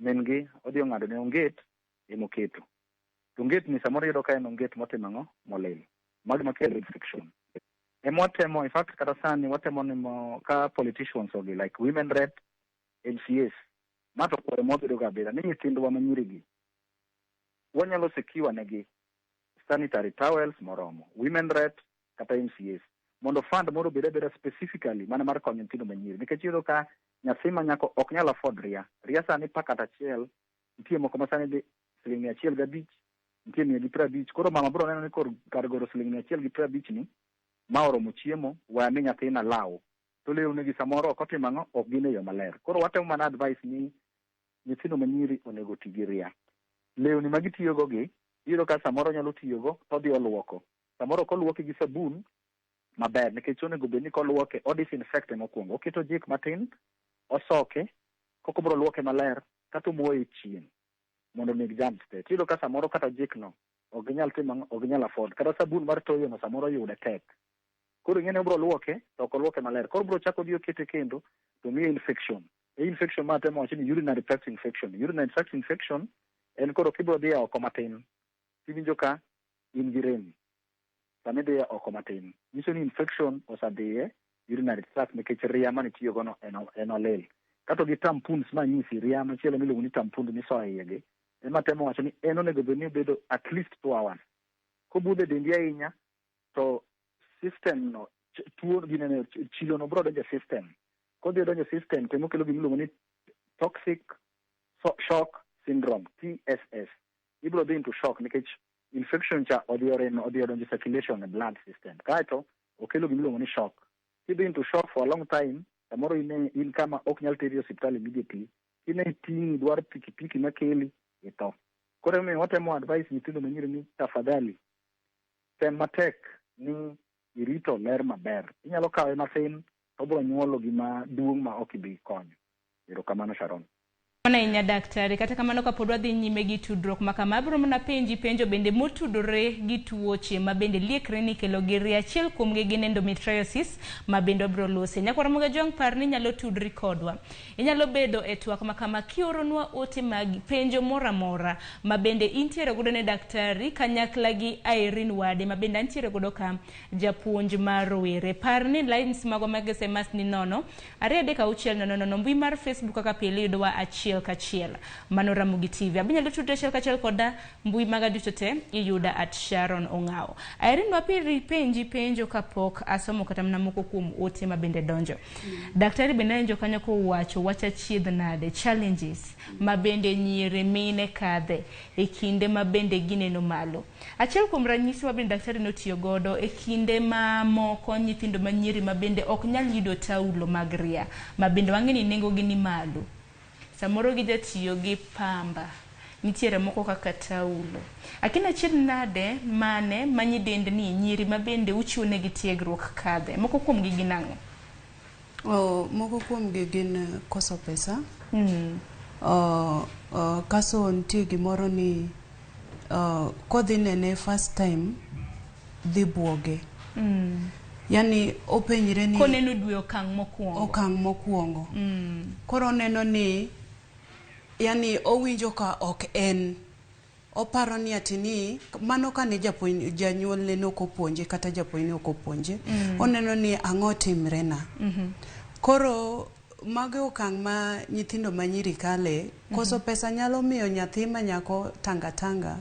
min gi odhi ong'ado ne onget emoketo. To onget ni samoro iyudo ka en onget motimo ang'o? Molil. Mago makelo infection. Ema watemo, in fact kata sani watemo ni mo ka politicians ogi like women rep, MCAs. Ma to kwayo mwabedo ga abeda ni nyithindwa ma nyiri gi wanyalo secure negi sanitary towels moromo, women rep kata MCAs mondo fund moro obed abeda specifically mana mar konyo nyithindo manyiri nikech iyudo ka nyathi ma nyako ok nyal afford ria. Ria sani packet achiel nitie moko ma sani dhi siling 105, nitie 150. Koro mama biro neno ni kor kar goro siling 150 ni ma oromo chiemo we ami nyathina law. To lewni gi samoro ok otimo ang'o ok gin e yo maler. Koro watemo mana advice ni nyithindo manyiri onego oti gi ria. Lewni ma gitiyogo gi iyudo ka samoro nyalo tiyogo to odhi oluoko. Samoro ok oluoke gi sabun maber nikech onego bed ni koluoke o disinfect mokwongo. Oketo jik matin, osoke, kok obiro luoke maler kata omoye e chieng' mondo oneg germs te. Tiyudo ka samoro kata jik no ok ginyal timo ang'o, ok ginyal afford. Kata sabun mar toyo no samoro yude tek. Koro ing'e ni obiro luoke to ok oluoke maler. Koro obiro chako odhi okete kendo to miye infection. E infection ma atemo wacho ni urinary tract infection. Urinary tract infection en koro kibiro dhi oko matin tiwinjo ka in gi rem. Sama idhi oko matin nyiso ni infection osedhiye urinary tract nikech ria mane itiyogo no en olil. Kato gi tampons manyisi ria machielo miluongo ni tampon misoyo e iye gi ema temo wacho ni en onego bed ni obedo at least 2 hours. Kobudho e dendi ahinya to system no tuo ginene chilo no biro donjo e system. Kodhi donjo e system to emokelo gima iluongo ni toxic shock syndrome TSS. Ibiro dhi into shock nikech infection cha odhi oremo odhi odonjo e circulation e blood system. Kaeto okelo gima iluongo ni shock. Kidhi into shock for a long time, samoro in kama ok nyal teri e osiptal immediately. Kine iting'i dwaro pikipiki makeli itho. Koro emomiyo watemo advice nyithindo manyiri ni tafadhali tem matek ni irito ler maber. Inyalo kawe matin to obiro nyuolo gima duong' ma ok ibi konyo. Erokamano Sharon. Mano ahinya daktari. Kata kamano kapod wadhi nyime gi tudruok ma kama, abiro mana penji penjo bende motudore gi tuoche ma bende liekre ni kelo gi ria. Achiel kuomgi gin endometriosis ma bende wabiro lose. Nyakwar Ramogi Ajwang' par ni inyalo tudri kodwa. Inyalo bedo e twak ma kama kioronwa ote mag penjo moro amora ma bende intiere godo ne daktari kanyakla gi Irene Wade ma bende antiere godo ka japuonj mar rowere. Par ni lines magwa mag SMS ni 0 2 3 6 0 0. Mbui mar Facebook kaka pile yudowa achiel kachiel. Mano Ramogi TV. Abinyalo tudri achiel kachiel koda mbui maga duto te iyuda at Sharon Ong'awo. Irene wapiri penji penjo kapok asomo kata mana moko kuom ote ma bende donjo. Daktari bende awinjo kanyo kowacho wach achiedh nade challenges ma bende nyiri mine kadhe e kinde ma bende gineno malo. Achiel kuom ranyisi ma bende daktari notiyo godo e kinde ma moko nyithindo ma nyiri ma bende ok nyal yudo taulo mag ria ma bende wang'e ni nengo gi ni malo. Samoro gijatiyo gi pamba, nitiere moko kaka taulo. Akina achiedh nade mane ma nyidendni nyiri ma bende uchiwo negi tiegruok kadhe? Moko kuom gi gin ang'o? Moko kuom gi gin koso pesa. Kaso nitie gimoro ni kodhi nene first time dhi buoge. Yani openjre ni Koneno dwe okang' mokwongo. Okang' mokwongo. Koro oneno ni yani owinjo ka ok en oparo ni ati ni mano kane japuonj janyuolne ne ok opuonje kata japuonj ne ok opuonje. Oneno ni ang'o timre na. Koro mago okang' ma nyithindo ma nyiri kale. Koso pesa nyalo miyo nyathi ma nyako tanga tanga.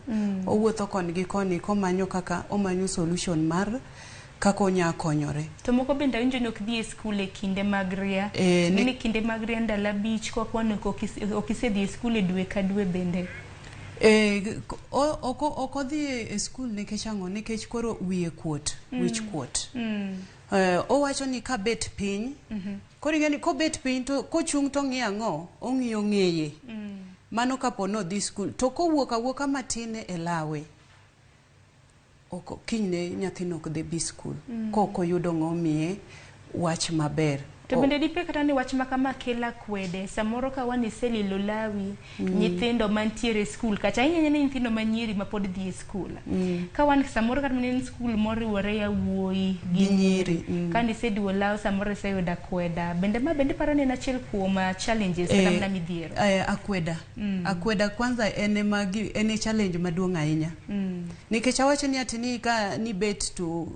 Owuotho koni gi koni komanyo kaka omanyo solution mar kaka onya konyore. To moko bende awinjo ni ok dhi e skul e kinde mag ria. Ni kinde mag ria ndalo 5 kwa ok isedhi e skul e dwe ka dwe bende. Ok odhi e skul nikech ang'o? Nikech koro wiye kuot, wich kuot. Owacho ni kabet piny, koro ing'e ni kobet piny to kochung' to ong'iyo ang'o? Ong'iyo ng'eye. Mano kapo ni odhi skul. To kowuok awuoka matin e lawe, kinyne nyathino ok dhi bi skul. Kok oyudo ng'o miye wach maber. To bende dipe kata ni wach ma kama kelo akwede samoro ka wan iselilo lawi nyithindo mantiere e skul kacha ahinya ahinya ni nyithindo manyiri ma pod dhi e skul ka wan samoro kata mana en skul moriwore yawuoyi gi Gi nyiri, ka niseduo law samoro iseyudo akweda bende ma bende iparo ni en achiel kuom challenges kata mana midhiero akweda akweda kwanza en ema en e challenge maduong' ahinya nikech awacho ni ati ni ka nibet to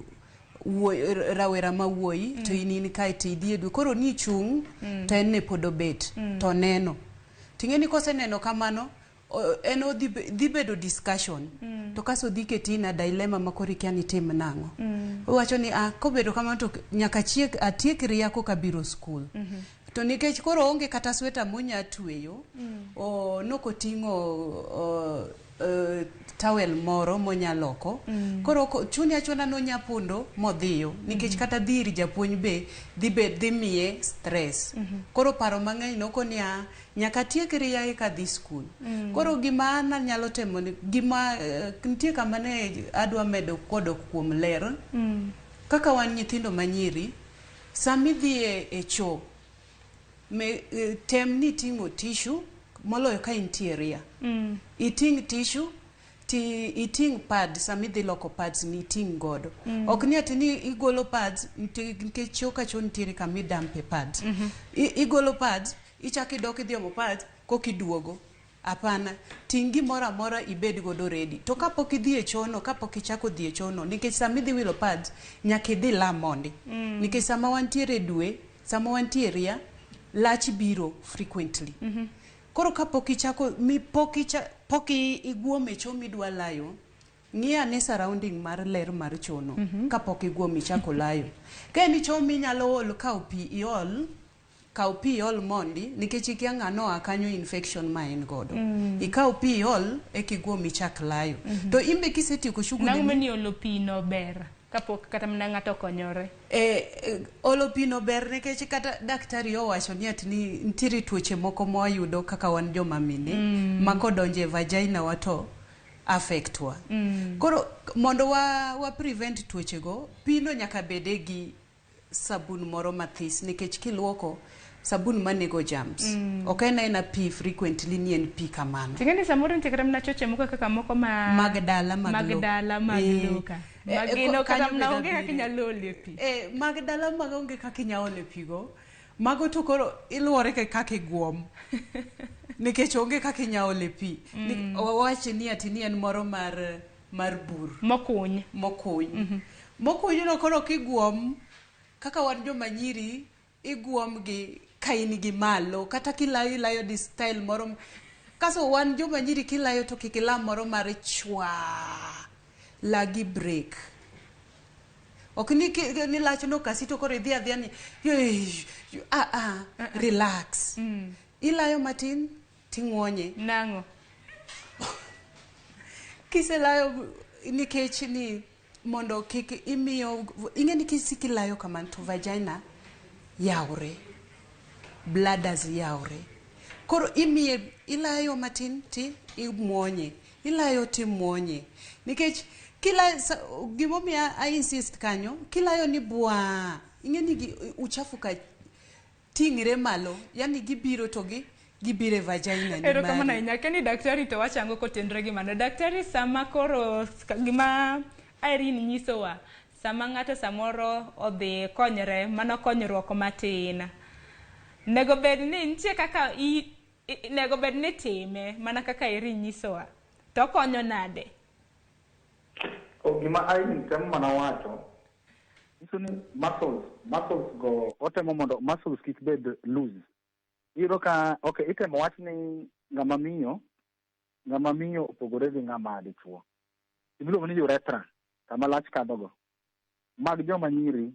rawera ma wuoyi to in in kae to idhi e dwe koro ni chung' to en ne pod obet to neno ting'e ni koseneno kamano en odhi dhi bedo discussion to kaso dhi keti in a dilemma ma koro ikia ni itim nang'o owacho ni ah kobedo kamano to nyaka achiek atiek ria koka biro skul to nikech koro onge kata sweta monya tweyo o, nokoting'o o, towel moro monya loko koro chuni achuna nonya pondo modhiyo nikech kata dhi ir japuonj be dhi be dhi miye stress koro paro mang'eny nokoni a nyaka atiek ria eka adhi skul koro gima an anyalo temo ni gima nitie kama ne adwa medo kodok kuom ler kaka wan nyithindo manyiri sama idhi e choo tem ni iting'o tissue moloyo ka intie ria iting' tissue ti iting' pad sama idhi loko pads ni iting' godo ok ni ati ni igolo pads nikech choo ka choo nitiere kama idampe pads igolo pads ichako idok idhi omo pads koka iduogo hapana ting' gimoro amora ibed godo ready to kapok idhi e choo no kapok ichako dhi e choo no nikech sama idhi wilo pads nyaka idhi la mondi nikech sama wantiere e dwe sama wantie ria lach biro frequently koro kapok ichako mi pok icha pok iguom e choo midwa layo ng'i ane surrounding mar ler mar choo no kapok iguom ichako layo ka en choo minyalo ol kaw pi iol kaw pi iol mondi nikech ikia ng'ano oa kanyo infection ma en godo ikaw pi iol eka iguom ichak layo to in be kisetieko shughuli nang'o ni ni olo pi no ber kapok kata mana ng'ato okonyore olo pi no ber nikech kata daktari owacho ni ati ni nitiere tuoche moko mwayudo kaka wan joma mine ma kodonjo e vagina wa to affect wa koro mondo wa prevent tuoche go pino nyaka bede gi sabun moro mathis nikech kiluoko sabun manego germs ok en aena pi frequently ni en pi kamano ting'e ni samoro nitie kata mana choche moko kaka moko ma mag dala mag mag lo. dala mag lo ka magino kata kanyo mana be onge kaka dabire. inyalo olie pi Mag dala mag onge kaka inya ole pi go mago to koro iluore kaka iguom nikech onge kaka inya ole pi wawach ni ati ni en moro mar bur mokuny mokuny mokuny no koro kiguom kaka wan joma nyiri iguom gi ka in gi malo kata kilayo ilayo di style moro kaso wan joma nyiri kilayo to kik ila moro mar chwa lagi break ok ni, ni lach no kasi to koro idhi adhiya ni ah, ah, relax ilayo matin ting'uonye nang'o kiselayo nikech ni mondo kik imiyo ing'e ni kisik ilayo kamano to vagina yawre bladders yawre koro imiye ilayo matin ti imuonye ilayo timuonye nikech kilayo gimomiyo I insist kanyo kilayo ni bwa ing'e ni uchafu ka ting're malo yani gibiro to gi gibiro e vagina ni erokamano mari. ahinya keni daktari to wachango kotenre gi mano daktari sama koro gima Irene nyisowa sama ng'ato samoro odhi konyre mano konyruok matin nego bed ni nitie kaka nego bed ni time mana kaka Irene nyisowa to konyo nade Gima Irene temo mana wacho nyiso ni muscles go otemo mondo muscles kik bed loose iyudo ka okay itemo wach ni ng'ama miyo opogore gi ng'ama dichuo imiluongo ni urethra kama lach kadhogo mag joma nyiri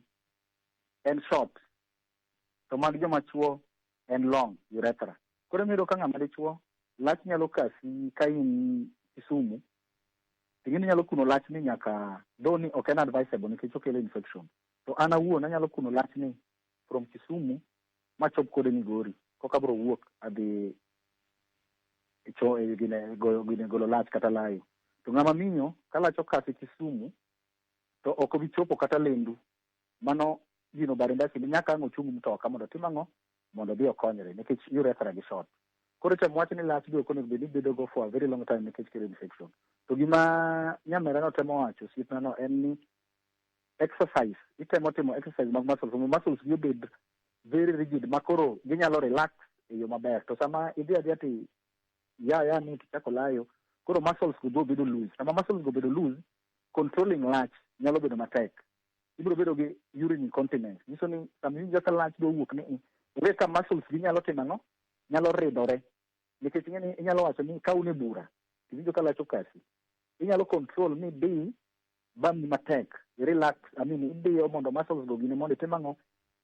en short to mag joma chuo en long urethra koro iyudo ka ng'ama dichuo lach nyalo kasi ka in Kisumu ting'eni nyalo kuno lach ni nyaka though ni ok en advisable nikech okelo infection to an awuon anyalo kuno lach ni from Kisumu machop kode Migori koka abro wuok adhi cho gine goyo gine golo lach kata layo to ng'ama miyo ka lach okase Kisumu to ok obi chopo kata Lendu mano gino barindasi ni nyaka ang' ochung mtoka mondo otim ang'o mondo odhi okonyre nikech urethra gi short. Koro temo wach ni lach be ok onego bed ni bedo go for a very long time nikech kelo infection. To gima nyamera no temo wacho osiepna no en ni exercise, itemo timo exercise mag muscles mondo muscles gi obed very rigid ma koro ginyalo relax e yo maber. To sama idhi adhiya to ya ni tichako layo, koro muscles go biro bedo loose. Sama muscles go bedo loose, controlling lach nyalo bedo matek. Ibiro bedo gi urine incontinence. Nyiso ni sama iwinjo ka lach dwa wuok ni onge ka muscles gi nyalo timo ang'o? Nyalo ridore. Nikech ing'e ni inyalo wacho ni ka un e bura, tiwinjo ka lach okasi. Inyalo control mi di bamni matek, relax, I mean idiyo mondo muscles go gini mondo itim ang'o?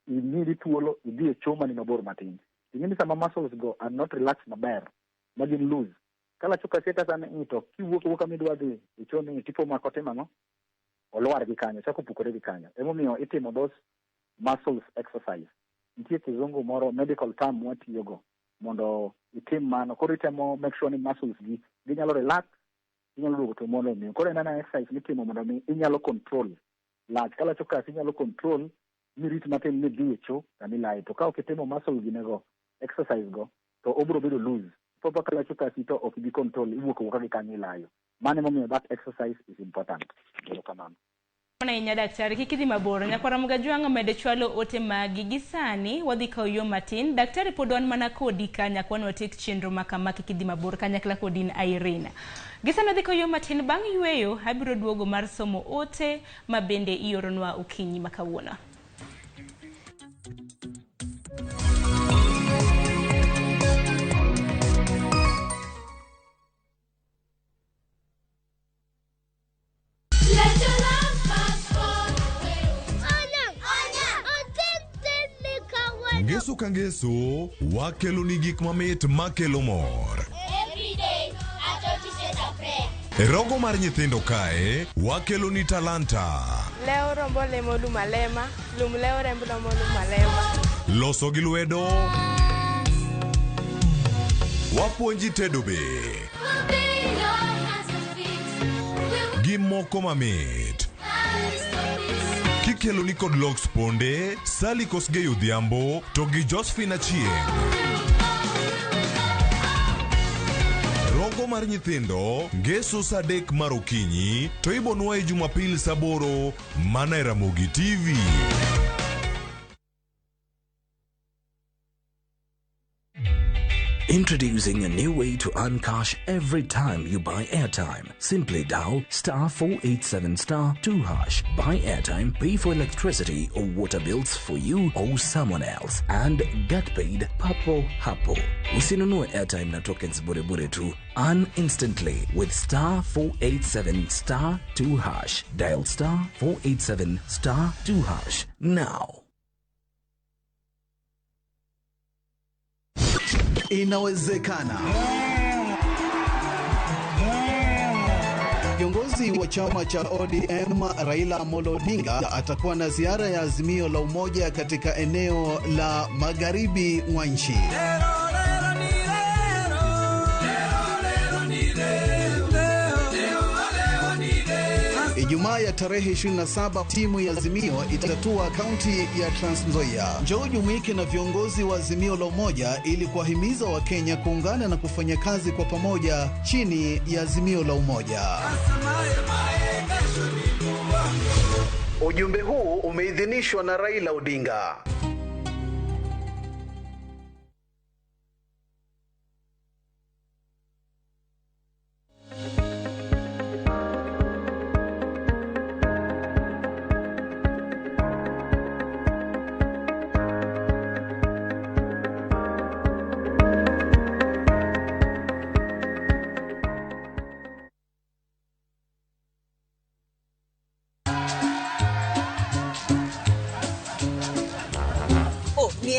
Imiri thuolo idhi e cho mani mabor matin. Ing'e ni sama muscles go are not relaxed maber, ma gin loose. Ka lach okasi eka sani i to kiwuok awuoka midwa dhi e cho ni tipo mako timo ang'o? Olwar gi kanyo, chako pukore gi kanyo. Emomiyo itimo those muscles exercise. Nitie kizungu moro medical term mwatiyogo mondo itim mano. Koro itemo make sure ni muscles gi ginyalo relax, inyalo duogo to mondo mi. Koro en ana exercise mitimo mondo mi inyalo control lach. Ka lach okasi inyalo control mirit matin midhi e cho kama ilaye. To ka ok itimo muscle ginego exercise go to obiro bedo loose. Popo ka lach okasi to ok ibi control, iwuok awuoka gi kanyo ilayo. Mano emomiyo that exercise is important. Erokamano. Ahinya daktari, kik idhi mabor. Nyakwara Mgajwang' med chwalo ote magi gi sani wadhi kawo yo matin. Daktari pod wan mana kodi ka nyaka wan watiek chenro ma kama kik idhi mabor kanyakla kodi in Irene. Gi sani wadhi kawo yo matin bang' yweyo abiro duogo mar somo ote ma bende ioronwa okinyi ma kawuono. Ngeso ka ngeso, wakelo ni gik mamit makelo mor. E rogo mar nyithindo kae, wakelo ni talanta. Leo rombo lemo lum alema, lum leo remb romo lum alema. Loso gi lwedo. Wapuonji tedo be. Gi moko mamit. Kikelo ni kod Lox Ponde, Sally Kosgei Odhiambo, to gi Josephine Achieng'. Rogo mar nyithindo, ngeso saa 3 mar okinyi, to ibonwaye Jumapil saa 8, mana e Ramogi TV. Introducing a new way to earn cash every time you buy airtime. Simply dial *487 *2#. Buy airtime, pay for electricity or water bills for you or someone else, and get paid papo hapo. Usinunue airtime na tokens bure bure tu. Earn instantly with *487 *2#. Dial *487 *2# now. Inawezekana. Kiongozi wa chama cha ODM Raila Amolo Odinga atakuwa na ziara ya Azimio la Umoja katika eneo la magharibi mwa nchi. Ijumaa ya tarehe 27 timu ya Azimio itatua kaunti ya Trans Nzoia. Njoo jumuike na viongozi wa Azimio la Umoja ili kuwahimiza Wakenya kuungana na kufanya kazi kwa pamoja chini ya Azimio la Umoja. Ujumbe huu umeidhinishwa na Raila Odinga.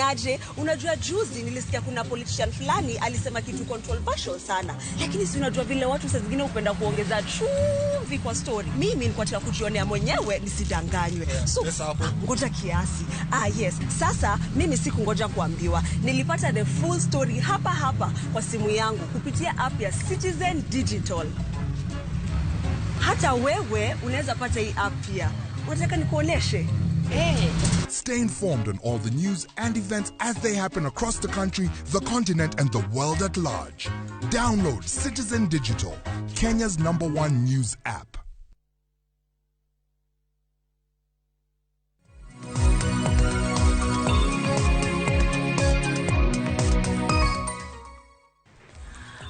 Aje, unajua juzi nilisikia kuna politician fulani alisema kitu controversial sana, lakini si unajua vile watu saa zingine hupenda kuongeza chumvi kwa story. Mimi nilikuwa nataka kujionea mwenyewe nisidanganywe. So ngoja kiasi. Yes. Sasa mimi sikungoja kuambiwa. Nilipata the full story hapa hapa kwa simu yangu kupitia app ya Citizen Digital. Hata wewe unaweza pata hii app pia. Unataka nikuoneshe? Stay informed on all the news and events as they happen across the country, the continent, and the world at large. Download Citizen Digital, Kenya's number one news app.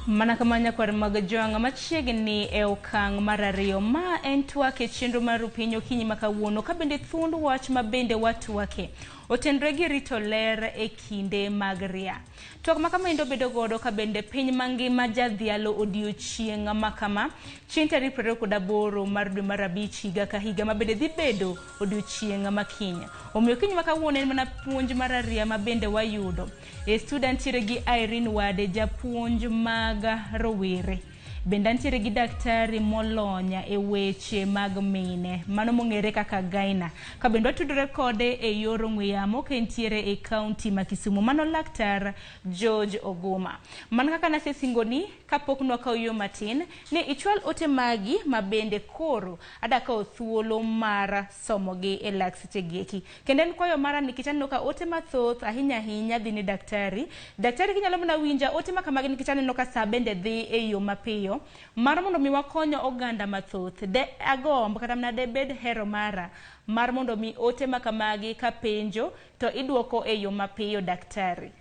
Mana kamano nyakwar mag jwang' machiegni e okang' mar ariyo ma en twak e chenro mar Rupiny okinyi ma kawuono ka bende thuond wach ma bende watwake otenre gi rito ler e kinde mag ria. Twak ma kama endo bedo godo ka bende piny mangima jadhialo odiochieng' ma kama chieng' tarik 28 mar dwe mar abich higa ka higa ma bende dhi bedo odiochieng' ma kiny. Omiyo okinyi ma kawuono en mana puonj mar ariya ma bende wayudo. E studio antiere gi Irene Wade, japuonj mag rowere. Bende antiere gi daktari molony e weche mag mine, mano mong'ere kaka Gyna. Ka bende watudore kode e yor ong'we yamo ka entiere e kaunti ma Kisumu, mano laktar George Oguma. Mana kaka nasesingoni kapok nwakawo yo matin, ni ichwal ote magi ma bende koro ada kawo thuolo mar somogi e lak seche gi eki. Kendo en kwayo mara nikech aneno ka ote mathoth ahinya ahinya dhi ne daktari. Daktari kinyalo mana winja ote ma kamagi nikech aneno ka sa bende dhi e yo mapiyo mar mondo mi wakony oganda mathoth. De agomb kata mana debed hero mara mar mondo mi ote ma kamagi ka penjo to iduoko e yo mapiyo daktari.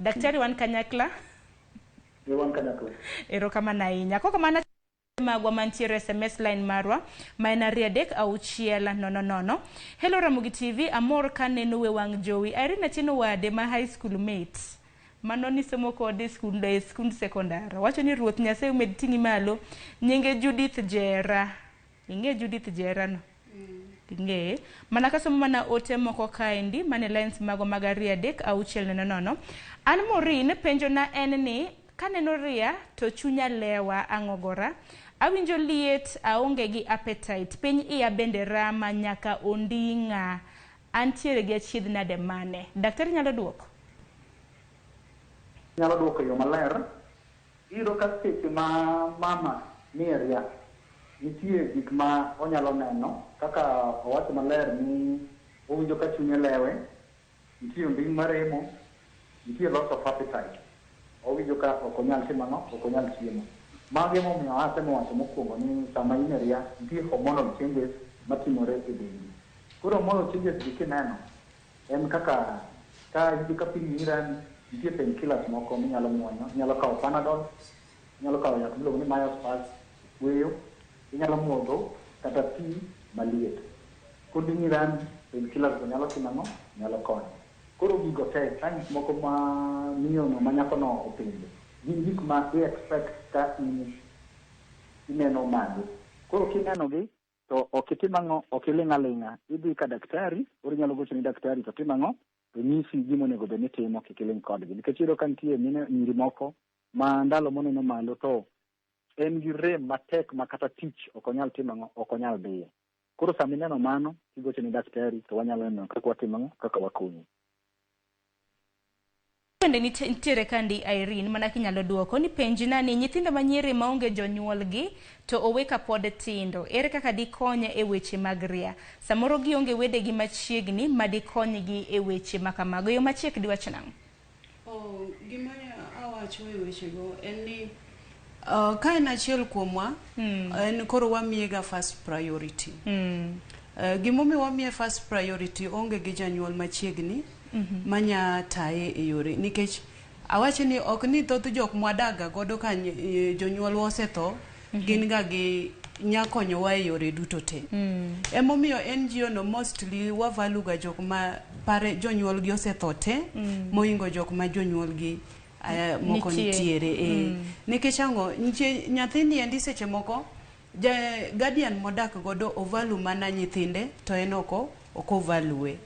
Daktari wan kanyakla? Wan kanyakla. Erokamano ahinya. Kok kamano magwa mantiere SMS line marwa ma en 23600. Hello Ramogi TV, amor kaneno we wang' jowi. Irene Atieno Wade ma high school mate. Mano nisomo kode e skund sekondar. Wacho ni Ruoth Nyasaye omed ting'i malo. Nyinge Judith Jera. Ing'e Judith Jera no? Ing'eye. Mana kasomo mana ote moko kaendi mane lines mago mag 23600. An Maureen, penjona en ni kaneno ria to chunya lewa ang'ogora. Awinjo liet, aonge gi appetite. Piny iya bende rama nyaka onding'a. Antiere gi achiedh nade mane? Daktari nyalo duoko? Nyalo duoko e yo maler. Iyudo ka seche ma mama nie ria, nitie gik ma onyalo neno kaka owacho maler ni owinjo ka chunye lewe, nitie onding' maremo, nitie loss of appetite. Owinjo ka ok onyal timo ang'o, ok onyal chiemo. Mago emomiyo atemo wacho mokwongo ni sama in e ria, nitie hormonal changes matimore e dendi. Koro hormonal changes gi kineno, en kaka ka iwinjo ka piny rami, nitie painkillers moko minyalo muonyo, inyalo kawo Panadol, inyalo kawo yath miluongo ni Myospaz, weyo, inyalo modho kata pi maliet. Koding'i rami, painkillers go nyalo timo ang'o? Nyalo konyo. Koro gigo te, signs moko ma miyo no ma nyako no openjo, gin gik ma i expect ka in ineno mago. Koro kineno gi, to ok itim ang'o, ok iling' aling'a. Idhi ka daktari, koro inyalo gocho ni daktari to tim ang'o, to nyisi gima onego bed ni itimo, kik iling' kodgi. Nikech iyudo ka nitie mine nyiri moko ma ndalo moneno malo to en gi rem matek ma kata tich ok onyal timo ang'o, ok onyal dhiye. Koro sama ineno mano, kigocho ni daktari to wanyalo neno kaka watimo ang'o, kaka wakonyi. Bende nitiere kandi Irene, mana kinyalo duoko ni penjna ni nyithindo manyiri maonge jonyuolgi to owe kapod tindo, ere kaka dikonye e weche mag ria? Samoro gionge wedegi machiegni ma dikonygi e weche ma kamago. Yo machiek diwach nang'o? Gima awacho e wechego en ni ka en achiel kuomwa, en koro wamiyega first priority. Gimomiyo wamiye first priority, onge gi janyuol machiegni manya taye e yore, nikech awacho ni ok ni thoth jok mwadaga godo ka jonyuolwa osetho, gin ga gi nya konyowa e yore duto te. Emomiyo NGO no mostly wavalue ga jok ma pare jonyuolgi osetho te, mohingo jok ma jonyuolgi moko nitiere. Nikech ang'o? Nitie nyathini endi seche moko ja guardian modak godo ovalue mana nyithinde to en oko ok ovalue.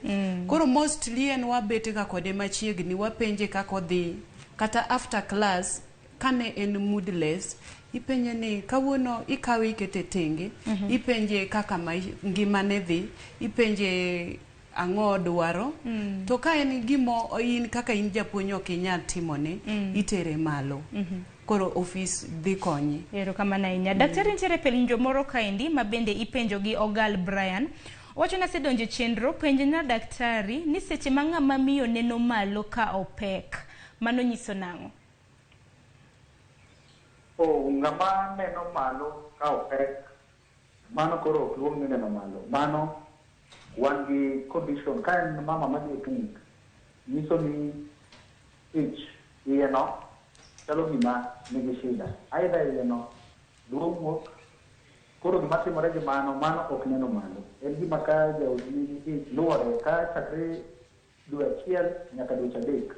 Koro mostly en wabet ga kode machiegni, wapenje kaka odhi, kata after class kane en moodless, ipenje ni kawuono ikawe ikete tenge, ipenje kaka ngimane dhi, ipenje ang'o odwaro. To ka en gimo in kaka in japuonj ok inyal timone, itere malo. Koro ofis dhi konyi. Erokamano ahinya. Daktari, nitiere penjo moro kaendi ma bende ipenjo gi Ogal Brian. Owacho ni asedonjo e chenro, penjna daktari ni seche ma ng'ama miyo neno malo ka opek, mano nyiso nang'o? Oh, ng'ama neno malo ka opek, mano koro ok luong ni neno malo. Mano wan gi condition ka en mama madhi e clinic, nyiso ni ich iye no chalo gima nigi shida. Either iye no dwa wuok, koro gima timore gi mano, mano ok neno malo. En gima ka jaodi nigi ich luwore ka chakre dwe 1 nyaka dweche 3.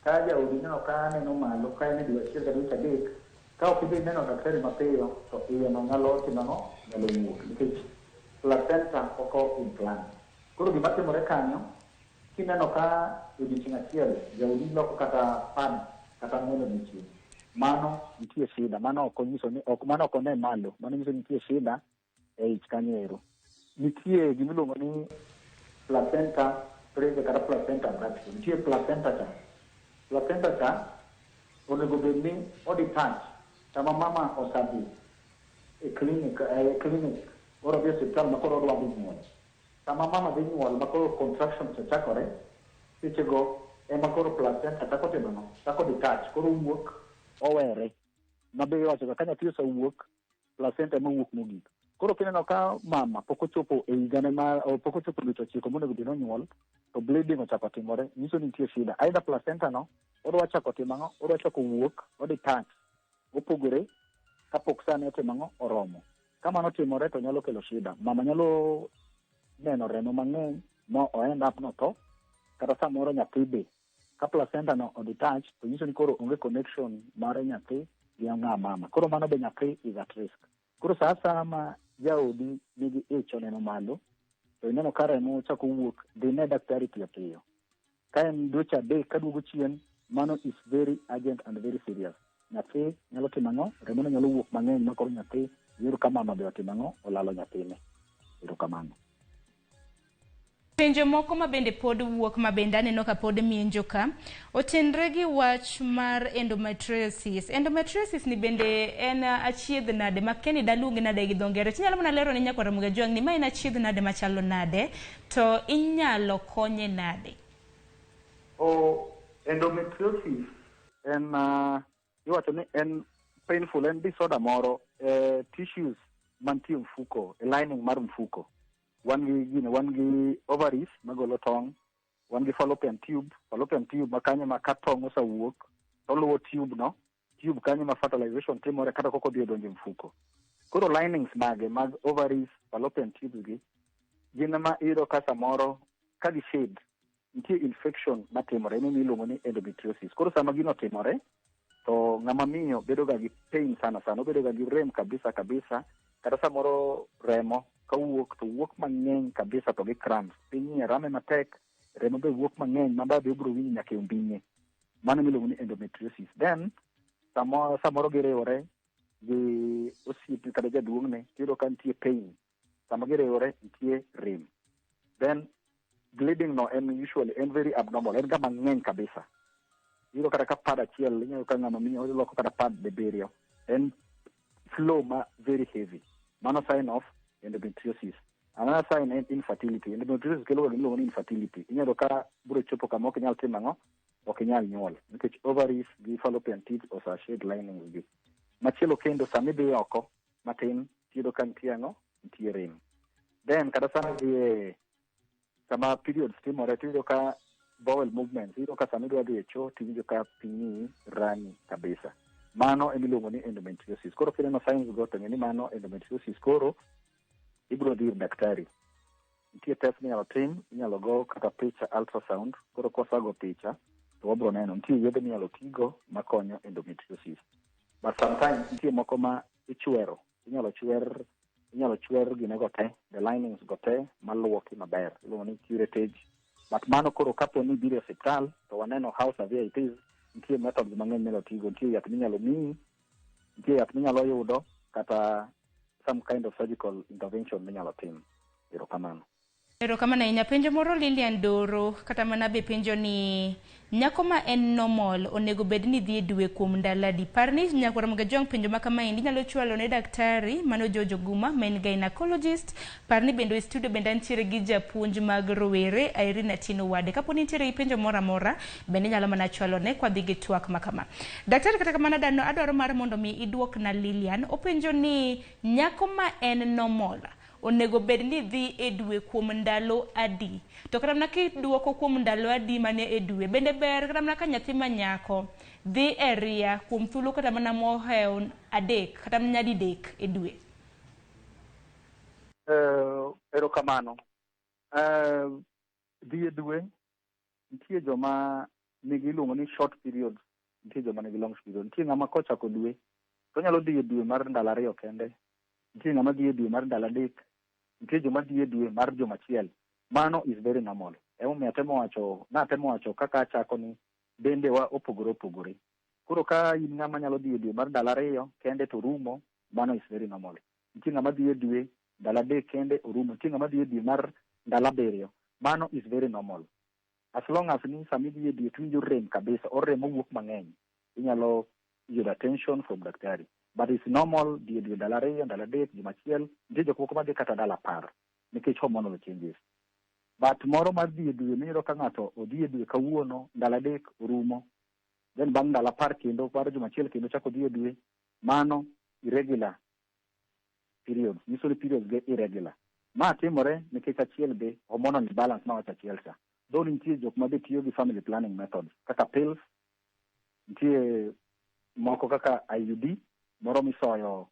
Ka jaodi neno ka neno malo, ka en e dwe 1 ka dweche 3, ka ok idhi neno daktari mapiyo, to iye no nyalo timo ang'o? Nyalo wuok. Nikech placenta pok o implant. Koro gima timore kanyo, kineno ka odiochieng' achiel jaodi loko kata pad kata 4 odiochieng', mano nitie shida. Mano ok onyiso ni ok, mano ok one malo, mano nyiso ni nitie shida e ich kanyo ero. Nitie gimiluongo ni placenta previa kata placenta abruptio. Nitie placenta cha. Placenta cha onego bed ni o detach sama mama osadhi e clinic, koro odhi e osiptal ma koro odwa dhi nyuol. Sama mama dhi nyuol ma koro contraction cha chakore, sechego ema koro placenta chako timo ang'o? Chako detach, koro wuok owere. Ma be iwacho ga ka nyathi osewuok, placenta ema wuok mogik. Koro kineno ka mama pok ochopo e higane ma pok ochopo dweche 9 monego bed ni onyuol, to bleeding ochako timore, nyiso ni nitie shida. Either placenta no odwa chako timo ang'o? Odwa chako wuok, o detach, opogore kapok sane otimo ang'o? Oromo. Ka mano timore to nyalo kelo shida. Mama nyalo neno remo mang'eny ma o end up notho, kata samoro nyathi be. Ka placenta no o detach, to nyiso ni koro onge connection mar nyathi gi ng'a mama. Koro mano be nyathi is at risk. Koro sa asaya ma jaodi nigi ich oneno malo, to ineno ka remo chako wuok, dhi ne daktari piyo piyo. Ka en dweche 3 kaduogo chien, mano is very urgent and very serious. Nyathi nyalo timo ang'o? Remo no nyalo wuok mang'eny ma koro nyathi yudo ka mama be otimo ang'o? Olalo nyathine. Erokamano. Penjo moko ma bende pod wuok ma bende aneno ka pod mienjo ka otenre gi wach mar endometriosis. Endometriosis ni bende en achiedh nade ma keni daluonge nade gi dho ngere? Tinyalo mana lero ne nyakwar Ramogi Ajwang' ni ma en achiedh nade machalo nade to inyalo konye nade? O endometriosis en iwacho ni en painful, en disorder moro tissues mantie mfuko, e lining mar mfuko. Wan gi gine, wan gi ovaries magolo tong', wan gi fallopian tube, fallopian tube ma kanyo ma ka tong' osewuok to oluwo tube no, tube kanyo ma fertilization timore kata kok odhi odonjo e mfuko. Koro linings mage mag ovaries, fallopian tubes gi gin ma iyudo ka samoro ka gi shed nitie infection matimore, en miluongo ni endometriosis. Koro sama gino otimore to ng'ama miyo bedo ga gi pain sana sana, obedo ga gi rem kabisa kabisa, kata samoro remo kawuok to wuok mang'eny kabisa to gi cramps. Piny iye rame matek, remo be wuok mang'eny ma bade obiro winjo nyaka e ombinye. Mano miluongo ni endometriosis. Then samoro giriwore gi osiepne kata jaduong'ne, tiyudo ka nitie pain. Sama giriwore nitie rem. Then bleeding no en usually en very abnormal, en ga mang'eny kabisa. Iyudo kata ka pad achiel, inyalo ka ng'ama miyo oloko kata pad dibiriyo. En flow ma very heavy. Mano sign of endometriosis. Another sign en infertility. Endometriosis kelo ga gimiluongo ni infertility. Inyalo ka biro chopo kama ok inyal timo ang'o? Ok inyal nyuol. Nikech ovaries gi fallopian tubes ose shed linings gi. Machielo kendo sama idhi oko matin, tiyudo ka nitie ang'o? Nitie rem. Then kata sama idhi e sama periods timore tiyudo ka bowel movements, iyudo ka sama idwa dhi e choo tiwinjo ka pinyi rami kabisa. Mano emiluongo ni endometriosis. Koro kineno signs go to ng'e ni mano endometriosis. Koro ibiro dhi ir daktari. Nitie test minyalo tim, inyalo go kata picha ultrasound. Koro kosago picha to wabiro neno nitie yedhe minyalo tigo makonyo endometriosis. But sometimes nitie moko ma ichwero, inyalo chwer ginego te, the linings go te maluoki maber, iluongo ni curettage. But mano koro kapo ni ibiro e osiptal to waneno how severe it is, nitie methods mang'eny minyalo tigo, nitie yath minyalo miyi, nitie yath minyalo yudo, kata some kind of surgical intervention minyalo tim. Erokamano. Erokamano ahinya. Penjo moro Lilian Doro, kata mana be penjo ni nyako ma en normal onego bed ni dhi e dwe kuom ndalo adi? Par ni nyakwar Mogajwang' penjo ma kamaendi inyalo chwalo ne daktari mano George Oguma ma en gynecologist. Par ni bende e studio bende antiere gi japuonj mag rowere Irene Atieno Wade. Kapo ni nitiere gi penjo moro amora bende inyalo mana chwalo ne kwadhi gi twak ma kama. Daktari kata kamano adwaro mar mondo mi iduokna Lilian. Openjo ni nyako ma en normal onego bed ni dhi e dwe kuom ndalo adi? To kata mana kiduoko kuom ndalo adi mane e dwe, bende ber kata mana ka nyathi ma nyako dhi e ria kuom thuolo kata mana mohewo 3 kata mana nyadidek e dwe? Erokamano. Dhi e dwe, nitie joma nigi iluongo ni short periods, nitie joma nigi long period. Nitie ng'ama kochako dwe, to onyalo dhi e dwe mar ndalo 2 kende. Nitie ng'ama dhi e dwe mar ndalo 3, nitie joma dhi e dwe mar juma achiel. Mano is very normal. Emomiyo natemo wacho kaka achako ni dende wa opogore opogore. Koro ka in ng'ama nyalo dhi e dwe mar ndalo 2 kende to rumo, mano is very normal. Nitie ng'ama dhi e dwe ndalo 3 kende orumo, nitie ng'ama dhi e dwe mar ndalo 7. Mano is very normal. As long as ni sama idhi e dwe to iwinjo rem kabisa, or remo wuok mang'eny, inyalo yudo attention from daktari. But it's normal dhi e dwe ndalo 2, ndalo 3, juma achiel, nitie jok moko madhi kata ndalo 10 nikech hormonal changes. But moro mar dhi e dwe miyudo ka ng'ato odhi e dwe kawuono, ndalo 3 orumo, then bang' ndalo 10 kendo mar juma achiel kendo chako odhi e dwe, mano irregular periods, nyiso ni periods ge irregular. Ma timore nikech achiel be hormonal imbalance ma wacho achiel cha. Though nitie jok ma be tiyo gi family planning methods kaka pills, nitie moko kaka IUD moro misoyo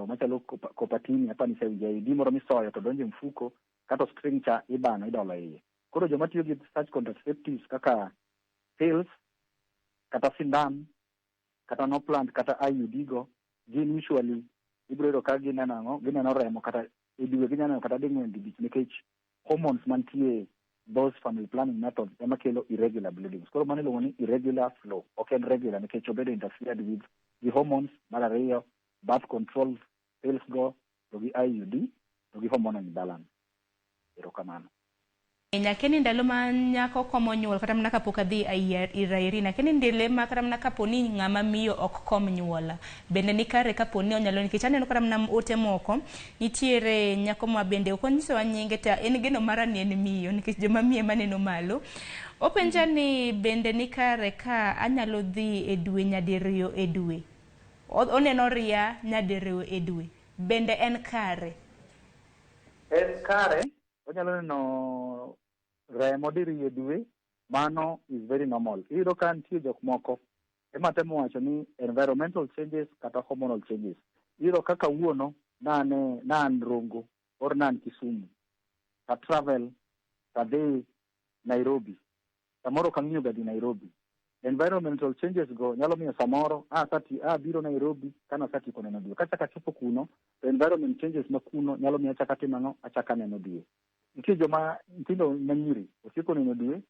machalo kopatini, apa ni isewinjo IUD moro misoyo to donjo e mfuko kato string cha ibano idolo iye. Koro joma tiyo gi such contraceptives kaka pills, kata sindan, kata Norplant, kata IUD go, gin usually ibiro yudo ka gineno ang'o? Gineno remo kata e dwe ginyalo neno kata ding'wen dibich nikech hormones mantie those family planning methods ema kelo irregular bleedings. Koro mano iluongo ni irregular flow. Ok en regular nikech obedo interfered with gi hormones. Mar ariyo, birth control pills go to gi IUD to gi hormonal imbalance. Erokamano. Nyakeni ndalo ma nyako komo nyuol kata mana kapok adhi ir Irene, akeni ndele ma kata mana kapo ni ng'ama miyo ok kom nyuol, bende ni kare kapo ni onyalo, nikech aneno kata mana ote moko nitiere nyako ma bende ok onyisowa nyinge to en geno mara ni en miyo nikech joma miyo ema neno malo. Openja ni bende ni kare ka anyalo dhi e dwe nyadiriyo e dwe, oneno ria nyadiriyo e dwe, bende en kare? En kare, onyalo neno remo diriyo e dwe, mano is very normal. Iyudo ka nitie jok moko ema temo wacho ni environmental changes kata hormonal changes. Iyudo ka kawuono nane naan Rongo or naan Kisumu, ta travel tadhi Nairobi, samoro ok ang'iyo ga dhi Nairobi. Environmental changes go nyalo miyo samoro asati biro Nairobi kana asatieko neno dwe. Kachako achopo kuno, to environment changes ma kuno nyalo miyo achako atimo ang'o? Achako aneno dwe. Nitie joma nyithindo manyiri osieko neno dwe,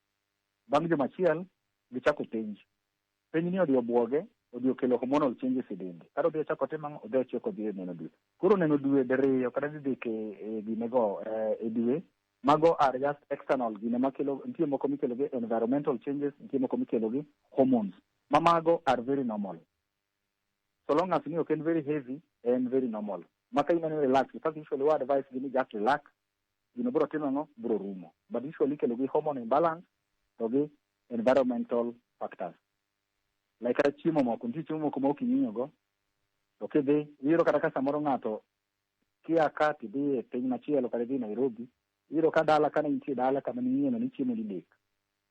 bang' juma achiel gichako penj. Penj ni odhi obuoge, odhi okelo hormonal changes e dende. Kata odhi ochako otimo ang'o? Odhi ochako odhi neno dwe. Koro neno dwe diriyo kata didek e ginego e dwe, mago are just external gine makelo, nitie moko mikelo gi environmental changes, nitie moko mikelo gi hormones. Ma mago are very normal. So long as ni ok en very heavy, en very normal. Ma ka ineno relax, in fact usually wa advise gi ni just relax, gino biro timo ang'o? Biro rumo. But usually ikelo gi hormone imbalance to gi environmental factors. Like kata chiemo moko, nitie chiemo moko ma ok ing'iyo go, to kidhi, iyudo kata ka samoro ng'ato kia ka tidhi e piny machielo kata idhi Nairobi, iyudo ka dala kane intie dala kama ning'iyo no ni chiemo didek.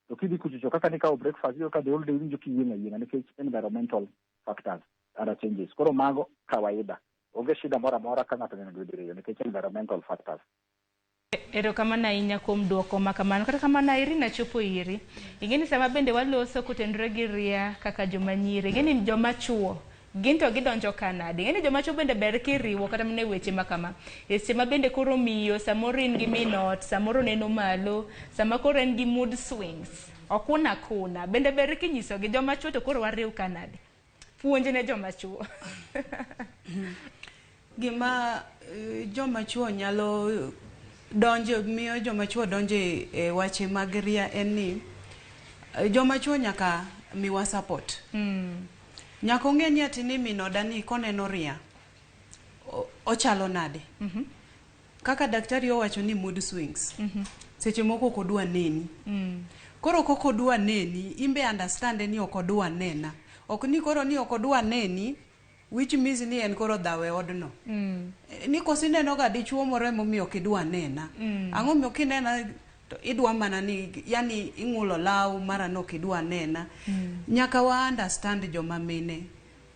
To kidhi kuchocho kaka nikawo breakfast, iyudo ka the whole day iwinjo kiyieng' ayieng'a nikech environmental factors other changes. Koro mago kawaida. Onge shida moro amora ka ng'ato oneno dwe diriyo nikech environmental factors. Erokamano ahinya kuom duoko ma kamano. Kata kamano Irene achopo iri. Ing'e ni sama bende waloso kotenore gi ria kaka joma nyiri, ing'e ni joma chuo gin to gidonjo ka nade? Ing'e ni joma chuo bende ber kiriwo kata mana e weche ma kama. E seche ma bende koro miyo samoro in gi min ot, samoro neno malo, sama koro en gi mood swings, okuna kuna. Bende ber kinyisogi joma chuo to koro wariw ka nade? Puonj ne joma chuo. Gima joma chuo nyalo Donjo miyo joma chuo donjo e wache mag ria en ni joma chuo nyaka miwa support. Nyaka ong'e ni ati ni min oda ni koneno ria ochalo nade. Kaka daktari owacho ni mood swings. Seche moko ok odwa neni. Koro kok odwa neni, imbe understand ni ok odwa nena. Ok ni koro ni ok odwa neni, which means ni en koro dhaw e odno. Ni koso ineno ga dichuo moro emomiyo ok idwa nena. Ang'o miyo kinena to idwa mana ni yani ing'ulo law mara ni ok idwa nena. Nyaka wa understand joma mine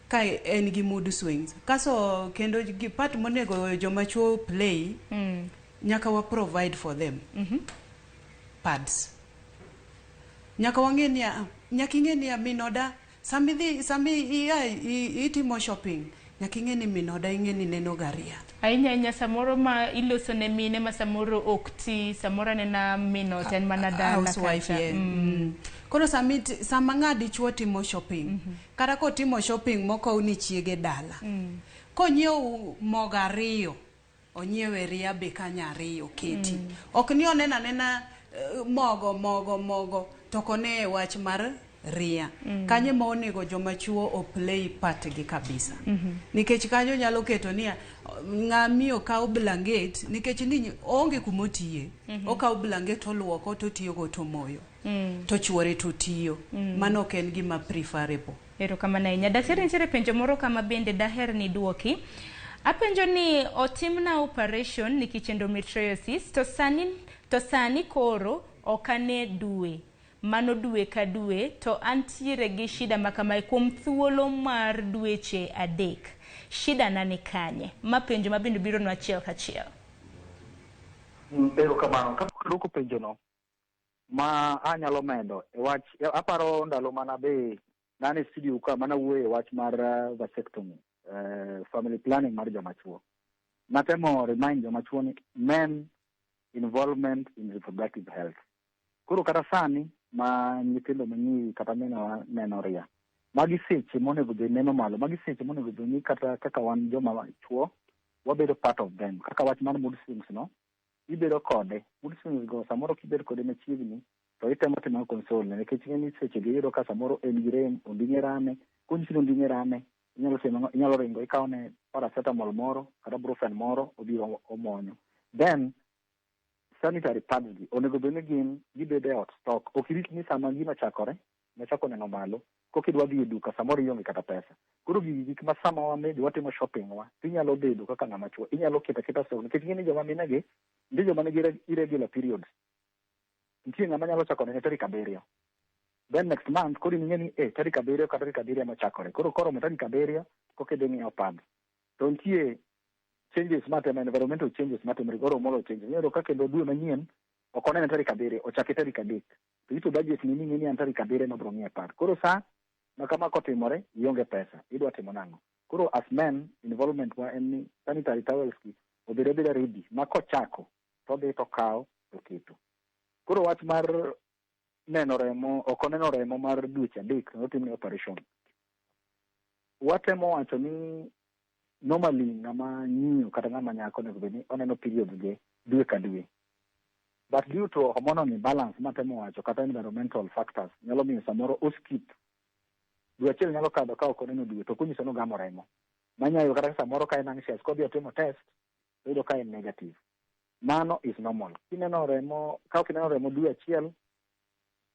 ka en gi mood swings. Kaso kendo gi part monego joma chuo play, nyaka wa provide for them pads. Nyaka wang'e niya, nyaka ing'e niya min oda sami idhi sami ia itimo shopping, nyaka ing'e ni min oda ing'e ni neno ga ria. Ahinya ahinya samoro ma iloso ne mine ma samoro ok ti, samoro anena min ot en mana dala housewife kacha. Yeah. Koro sami sama ng'a dichuo timo shopping, kata kotimo shopping mokow ni chiege dala, konyiewo mogo ariyo, onyiewe ria be kanyo ariyo keti. Ok ni oneno anena mogo mogo mogo to ok one wach mar ria. Kanyo ema onego joma chuo o play part gi kabisa. Nikech kanyo nyalo keto niya ng'a miyo kawo blanket nikech ni oonge kumotiye. Okawo blanket oluoko totiyogo tomoyo. To chuore to tiyo. Mano ok en gima preferable. Erokamano ahinya. Daktari, nitiere penjo moro kama bende daher ni duoki. Apenjo ni otimna operation nikech endometriosis to sani koro ok ane dwe. Mano dwe ka dwe to antiere gi shida ma kamae kuom thuolo mar dweche 3. Shida na ni kanye? Ma penjo ma bende bironwa achiel kachiel. Erokamano. Kapok adwoko penjono, ma anyalo medo e wach, aparo ndalo mana be nan e studio ka mana wuoyo e wach mar vasectomy, family planning mar joma chuo. Natemo remind joma chuo ni men involvement in reproductive health. Koro kata sani ma nyithindo manyiri kata minewa neno ria, magi seche monego bed neno malo, magi seche monego bed ni kata kaka wan joma chuo wabedo part of them. Kaka wach mar mood swings no, ibedo kode. Mood swings go samoro kibet kode machiegni to itemo timo console ne nikech ing'e ni seche gi iyudo ka samoro en gi rem, onding'e rame, konyisi ni onding'e rame, inyalo timo ang'o? Inyalo ringo ikawone paracetamol moro kata brufen moro obiro omonyo. Then sanitary pads gi onego bed ni gin gibedo e ot stock. Ok irit ni sama gino ochakore mochako neno malo koka idwa dhi e duka samoro ionge kata pesa. Koro gigi gik ma sama wa maybe watimo shopping wa tinyalo bedo kaka ng'ama chuo inyalo keto aketa stock nikech ing'e ni joma mine gi nitie joma nigi irregular periods. Nitie ng'ama nyalo chako nene tarik 7. Then next month koro in ing'e ni tarik 7 ka tarik 7 emochakore. Koro koromo tarik 7 koka idhi ng'iewo pad. To nitie changes matimo environmental changes matimore hormonal changes. Iyudo ka kendo dwe manyien ok onene tarik 7 ochake tarik 3. To ito budget ni ning'e ni an tarik 7 ema abiro ng'iewe pad. Koro sa ma kama kotimore ionge pesa idwa timo nang'o? Koro as men involvement wa en ni sanitary towels gi obed abeda ready ma kochako todhi tokawo toketo. Koro wach mar neno remo ok oneno remo mar dweche 3 notimne operation. Watemo wacho ni normally ng'ama miyo kata ng'ama nyako onego bed ni oneno periods ge dwe ka dwe. But due to hormonal imbalance matemo wacho kata environmental factors nyalo miyo samoro o skip. Dwe achiel nyalo kadho ka ok oneno dwe to ok onyiso ni ogamo remo. Manyalo yudo kata samoro ka en anxious kodhi otimo test toyudo ka en negative. Mano is normal. Kineno remo ka ok ineno remo dwe achiel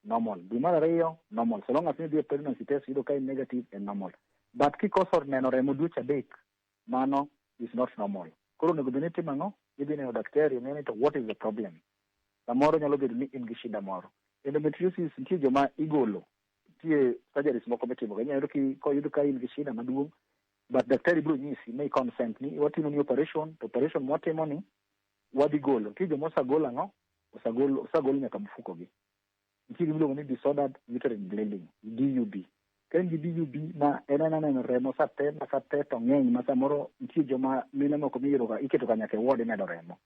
normal. Dwe mar ariyo normal. So long as nidhi e pregnancy test iyudo ka en negative en normal. But kikoso neno remo dweche 3 mano is not normal. Koro onego bed ni itimo ang'o? Idhi neno daktari ong'e ni to what is the problem. Samoro nyalo bedo ni in gi shida moro. Endometriosis nitie joma igolo. Nitie surgeries moko mitimo ga. Inyalo yudo koyud ka in gi shida maduong' but daktari biro nyisi ma i consent ni watimo ni operation to operation mwatimo ni wadhi golo. Nitie joma osagol ang'o? Osagol osagol nyaka mfuko gi. Nitie gima iluongo ni disordered uterine bleeding, DUB. Ka in gi DUB ma en ena neno remo sate ma sate to ng'eny ma samoro nitie joma mine moko miyudo ga iketo ga nyaka e ward imedo remo.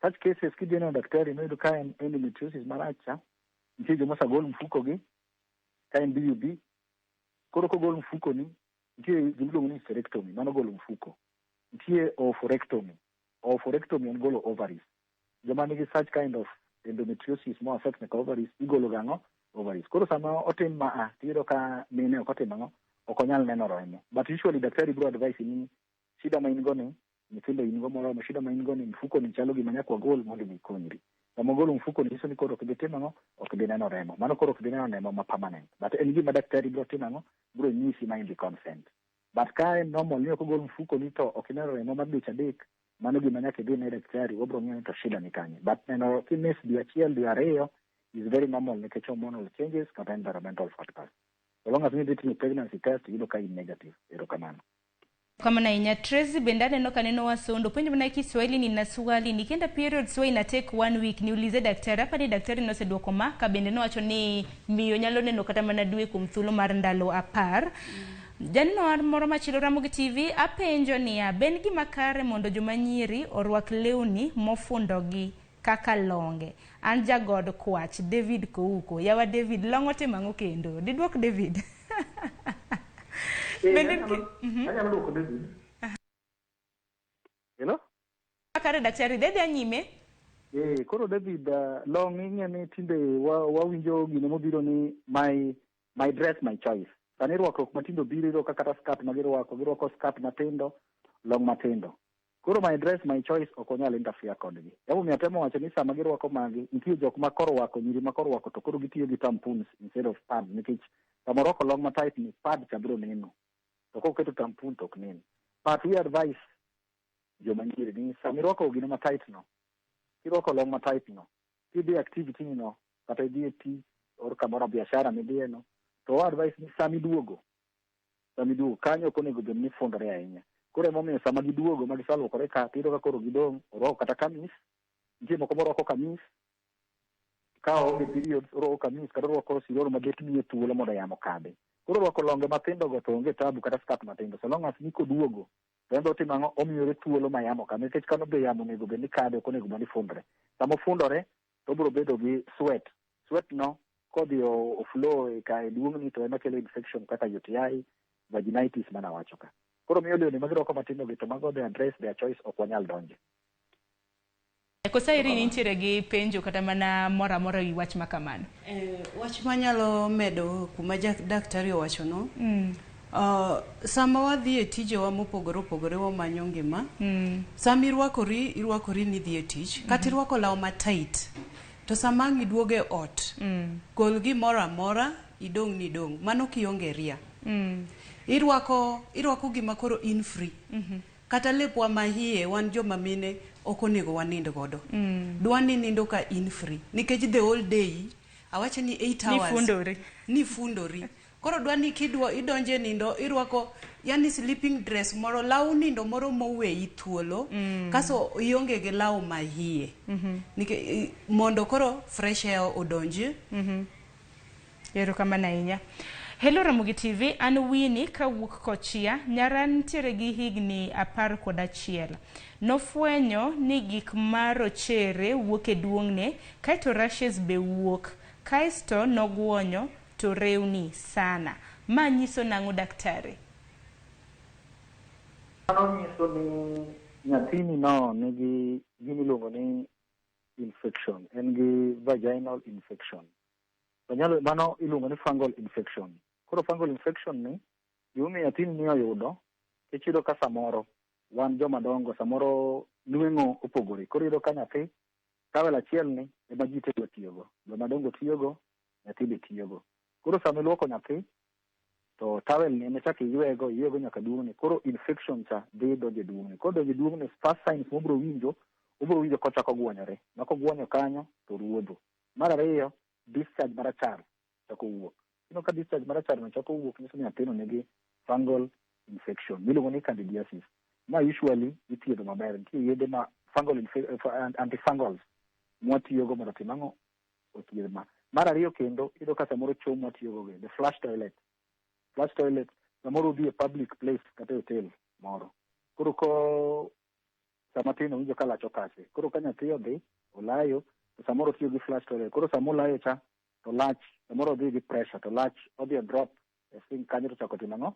Such cases kidhi neno daktari miyudo ka en endometriosis marach cha, nitie joma osagol mfuko gi ka en DUB. Koro kogol mfuko ni, nitie gima iluongo ni hysterectomy, mano golo mfuko. Nitie oophorectomy. Oophorectomy en golo ovaries. Joma nigi such kind of endometriosis mo affect nyaka ovaries, igolo ga ang'o? Ovaries. Koro sama otim ma a, tiyudo ka mine ok otimo ang'o? Ok onyal neno remo. But usually daktari biro advise ni shida ma in go ni, nyithindo in go moromo, shida ma in go ni, mfuko ni chalo gima nyaka wagol mondo mi ikonyri. Sama ogolo mfuko ni nyiso ni koro ok ibi timo ang'o? Ok ibi neno remo. Mano koro ok ibi neno remo ma permanent. But en gima daktari biro timo ang'o? Biro nyisi ma in gi consent. But ka en normal ni ok ogol mfuko ni to ok ineno remo mar dweche 3, mano gima nyaka idhi ne daktari, wabiro ng'iyo ni to shida ni kanye. But neno kimiss dwe 1, dwe 2 is very normal nikech hormonal changes kata environmental factors. So long as ni idhi timo pregnancy test, iyudo ka in negative. Erokamano. Kamano ahinya. Tracy bende aneno ka neno wasondo. Penjo mana Kiswahili, nina swali. Nikienda periods huwa ina take 1 week. Niulize daktari. Hapa ni daktari noseduoko ma ka bende nowacho ni miyo nyalo neno kata mana dwe kuom thuolo mar ndalo 10. Janeno moro machielo Ramogi TV apenjo niya, ben gima kare mondo joma nyiri orwak lewni mofundogi kaka longe? An jagod kwach David Kouko. Yawa David, long otimo ang'o kendo? Diduok David? Anyalo duoko David. Hello? Kare daktari, dhi nyime. Koro David, long ing'e ni tinde wawinjo gino mobiro ni my dress, my choice. Sani rwakruok matindo biro, iyudo ka kata skirt ma girwako, girwako skirt matindo, long matindo. Koro my dress, my choice ok onyal interfere kodgi. Emomiyo atemo wacho ni sama girwako magi, nitie jok ma korwako, nyiri ma korwako to koro gitiyo gi tampons instead of pad, nikech sama orwako long ma tight ni, pad cha biro neno. To koketo tampon to ok nen. But we advise joma nyiri ni sama irwako gino ma tight no, kirwako long ma tight no, kidhi activity ni no, kata idhi e tich or kamoro biashara midhiye no, to wa advise ni sama iduogo kanyo ok onego bed ni fundore ahinya. Koro emomiyo sama giduogo ma giseluokore ka, tiyudo ka koro gidong', orwako kata kamis, nitie moko morwako kamis, ka oonge periods, orwako kamis kata orwako sirol mabet miye thuolo mondo yamo kadhi. Koro orwako longe matindo go to onge tabu, kata skirt matindo, so long as ni koduogo, to en be otimo ang'o? Omiyore thuolo ma yamo kadhi, nikech kano be yamo onego bed ni kadhe, ok onego bed ni fundre. Sama ofundore, to obiro bedo gi sweat. Sweat no kodhi o flow e ka e duong'ni to ema kelo infection kaka UTI, vaginitis mana wacho ka. Koro miyo lewni ma girwako matindo gi to mago their dress, their choice, ok wanyal donje. Kosa iri nitiere gi penjo kata mana moro amora ewi wach ma kamano? Wach manyalo medo kuma daktari owachono, sama wadhi e tijewa mopogore opogore wamanyo ngima, sama irwakori, irwakori ni idhi e tich, kata irwako law ma tight, to sama ang' iduogo e ot, gol gimoro amora, idong' ni idong'. Mano kionge ria. Irwako gima koro in free. Kata lepwa ma hie wan joma mine ok onego wanind godo. Dwa ni nindo ka in free. Nikech the whole day, awacho ni 8 hours. Nifundori. Nifundori. Koro dwa ni kidwa idonje nindo irwako yani sleeping dress moro, law nindo moro moweyi thuolo, kaso ionge gi law ma hie. Mondo koro fresh air odonji. Erokamano ahinya. Hello Ramogi TV, an Winnie kawuok Kochia, nyara nitiere gi higni 11. Nofwenyo ni gik ma rochere wuok e duong'ne, kaeto rashes be wuok, kaeto nogwonyo to rewni sana. Ma nyiso nang'o daktari? Mano nyiso ni nyathini no nigi gima iluongo ni infection, en gi vaginal infection. Mano iluongo ni fungal infection. Koro fungal infection ni, gimomiyo nyathini ni oyudo, nikech iyudo ka samoro wan joma dongo, samoro nweng'o opogore. Koro iyudo ka nyathi towel achiel ni ema ji te dwa tiyogo. Joma dongo tiyogo, nyathi be tiyogo. Koro sama iluoko nyathi, to towel ni ema ichako iywego, iywego nyaka duong'ne. Koro infection cha dhi donjo e duong'ne. Koro donjo e duong'ne, first signs mobiro winjo, obiro winjo kochako gwonyore. Ma kogwonyo kanyo, to ruodho. Mar ariyo, discharge marachar chako wuok. Ineno ka discharge marachar no chako wuok, nyiso ni nyathino nigi fungal infection miluongo ni candidiasis. Ma usually ithiedho maber. Nitie yedhe ma fungal antifungals mwatiyogo mondo otim ang'o? Othiedh ma. Mar ariyo kendo, iyudo ka samoro choo mwatiyogo gi, the flush toilet. Flush toilet, samoro udhi e public place kata e hotel moro. Koro ko sama tin owinjo ka lach okase. Koro ka nyathi odhi, olayo, to samoro otiyo gi flush toilet. Koro sama olayo cha, to lach, samoro odhi gi pressure, to lach odhi o drop e sink kanyo to ochako timo ang'o?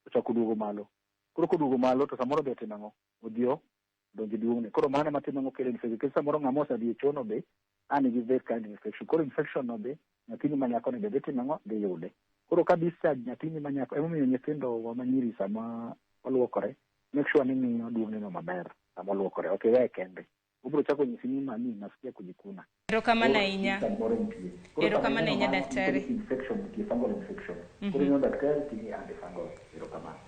Ochako duogo malo. Koro koduogo malo to samoro odhi otimo ang'o? Odhi Donjo duong'ne. Koro mano ema timo ang'o kelo infection. Nikech samoro ng'ama osedhi e choo no be a nigi that kind of infection. Koro infection no be nyathini ma nyako ni be dhi timo ang'o? Dhi yude. Koro ka discharge nyathini ma nyako emomiyo nyithindo wa manyiri sama oluokore make sure ni ng'iyo duong'ne no maber sama oluokore. Ok iweye kende. Obiro chako nyisi ni mami nasikia kujikuna. Erokamano ahinya. Koro moro nitie. Koro Erokamano sama ahinya ineno mano, daktari. nitie infection nitie fungal infection. Koro ineno daktari timi antifungal. Erokamano.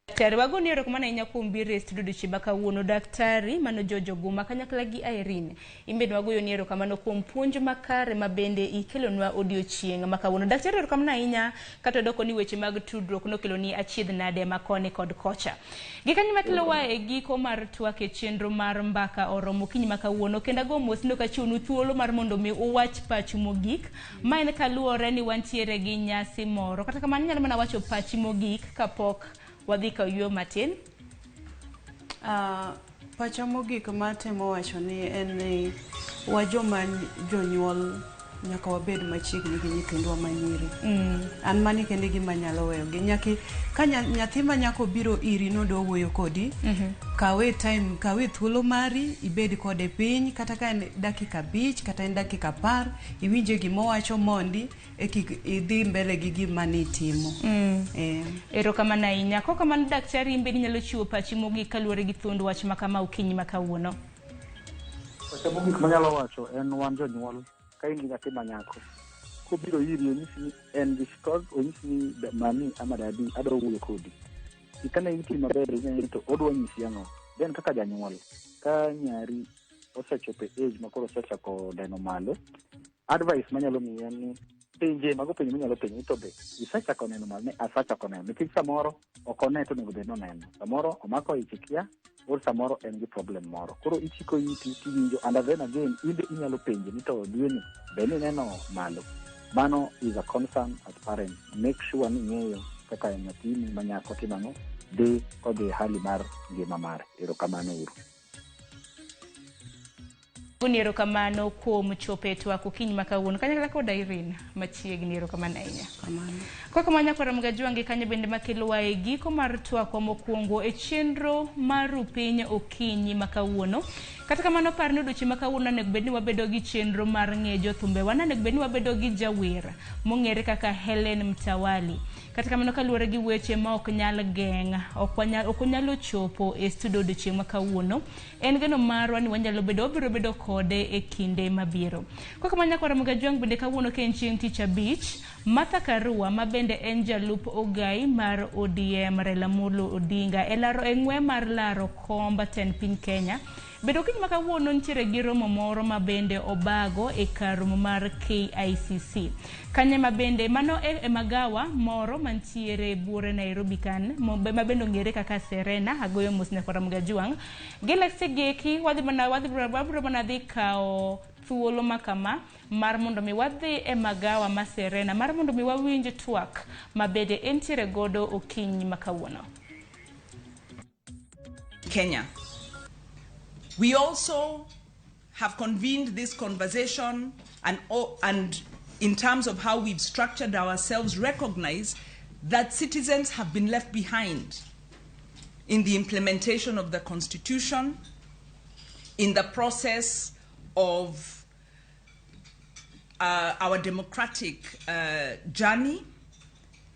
Daktari, wagoni erokamano ahinya kuom biro e studio odiochieng' ma kawuono. Daktari mano George Oguma kanyakla gi Irene. In bende wagoyoni erokamano kuom puonj makare ma bende ikelonwa odiochieng' ma kawuono. Daktari erokamano ahinya kata odoko ni weche mag tudruok nokeloni achiedh nade ma koni kod kocha. Gikanyo makelowa e giko mar twak e chenro mar mbaka oromo okinyi ma kawuono kendo ago mos ni ok achiwonu thuolo mar mondo mi uwach pachu mogik. Ma en kaluwore ni wantiere gi nyasi moro. Kata kamano inyalo mana wacho pachi mogik kapok wadhi ka yweyo matin. Pacha mogik matemo wacho ni en ni wa joma jonyuol nyaka wabed machiegni gi nyithindwa manyiri. An mani kende gima anyalo weyogi. Nyaki, ka nyathi ma nyako biro iri nodwa wuoyo kodi, kawe time, kawe thuolo mari, ibed kode piny, kata ka en dakika 5, kata en dakika 10, iwinje gimowacho mondi, e kik idhi mbele gi gima nitimo. Erokamano ahinya. Kok kamano daktari, in bende inyalo chiwo pachi mogik kaluwore gi thuond wach ma kama okinyi ma kawuono. Pacha mogik manyalo wacho en wan jonyuol ka in gi nyathi ma nyako kobiro iri onyisi ni en gi struggle, onyisi ni mami ama dadi adwa wuoyo kodi. Ikane iti maber ing'eyo ni to odwa nyisi ang'o. Then kaka janyuol ka nyari osechopo e age ma koro osechako neno malo, advice manyalo miyi en ni penje mago penjo minyalo penje ni to be isechako neno malo ni asechako neno nikech samoro ok one to onego bed ni oneno samoro omako ich ikia or samoro en gi problem moro koro ichiko iti tiwinjo and then again in be inyalo penje ni to dweni be nineno malo mano is a concern as parents make sure ni ing'eyo kaka nyathini ma nyako timo ang'o dhi kodhi e hali mar ngima mare erokamano uru. Goni erokamano kuom chopo e twak okinyi ma kawuono kanyakla kod Irene machiegni erokamano ahinya. Kok kamano nyakwara Mgajwangi kanyo bende makelowa e giko mar twakwa mokwongo e chenro mar Rupiny okinyi ma kawuono. Kata kamano par ni odiochieng' ma kawuono onego bed ni wabedo gi chenro mar ng'e jothumbewa, onego bed ni wabedo gi jawer mong'ere kaka Helen Mtawali. Kata kamano kaluwore gi weche ma ok nyal geng', ok onyalo chopo e studio odiochieng' ma kawuono. En geno marwa ni wanyalo bedo, wabiro bedo kode e kinde mabiro. Kok kamano nyakwara Mgajwang' bende kawuono ka en chieng' tich abich, Martha Karua ma bende en jalup ogai mar ODM Raila Amolo Odinga e laro e ng'we mar laro komb tend piny Kenya. Bende okinyi ma kawuono nitiere gi romo moro ma bende obago e kar romo mar KICC. Kanyo ma bende mano e magawa moro mantiere buore Nairobi kan ma bende ong'ere kaka Serena agoyo mos nyakwara Mgajwang'. Galaxy geki wabiro mana dhi kawo thuolo ma kama mar mondo mi wadhi e magawa ma Serena mar mondo mi wawinj twak ma bende entiere godo okinyi ma kawuono. Kenya. We also have convened this conversation and in terms of how we've structured ourselves, recognize that citizens have been left behind in the implementation of the Constitution, in the process of our democratic journey.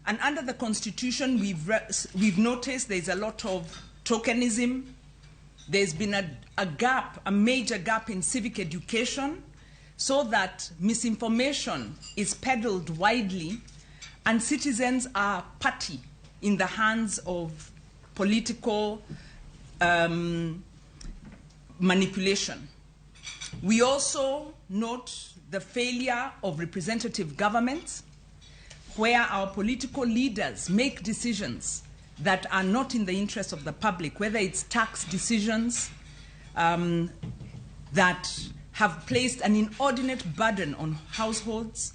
And under the Constitution, we've noticed there's a lot of tokenism. There's been a gap, a major gap in civic education, so that misinformation is peddled widely and citizens are party in the hands of political manipulation. We also note the failure of representative governments, where our political leaders make decisions that are not in the interest of the public, whether it's tax decisions that have placed an inordinate burden on households,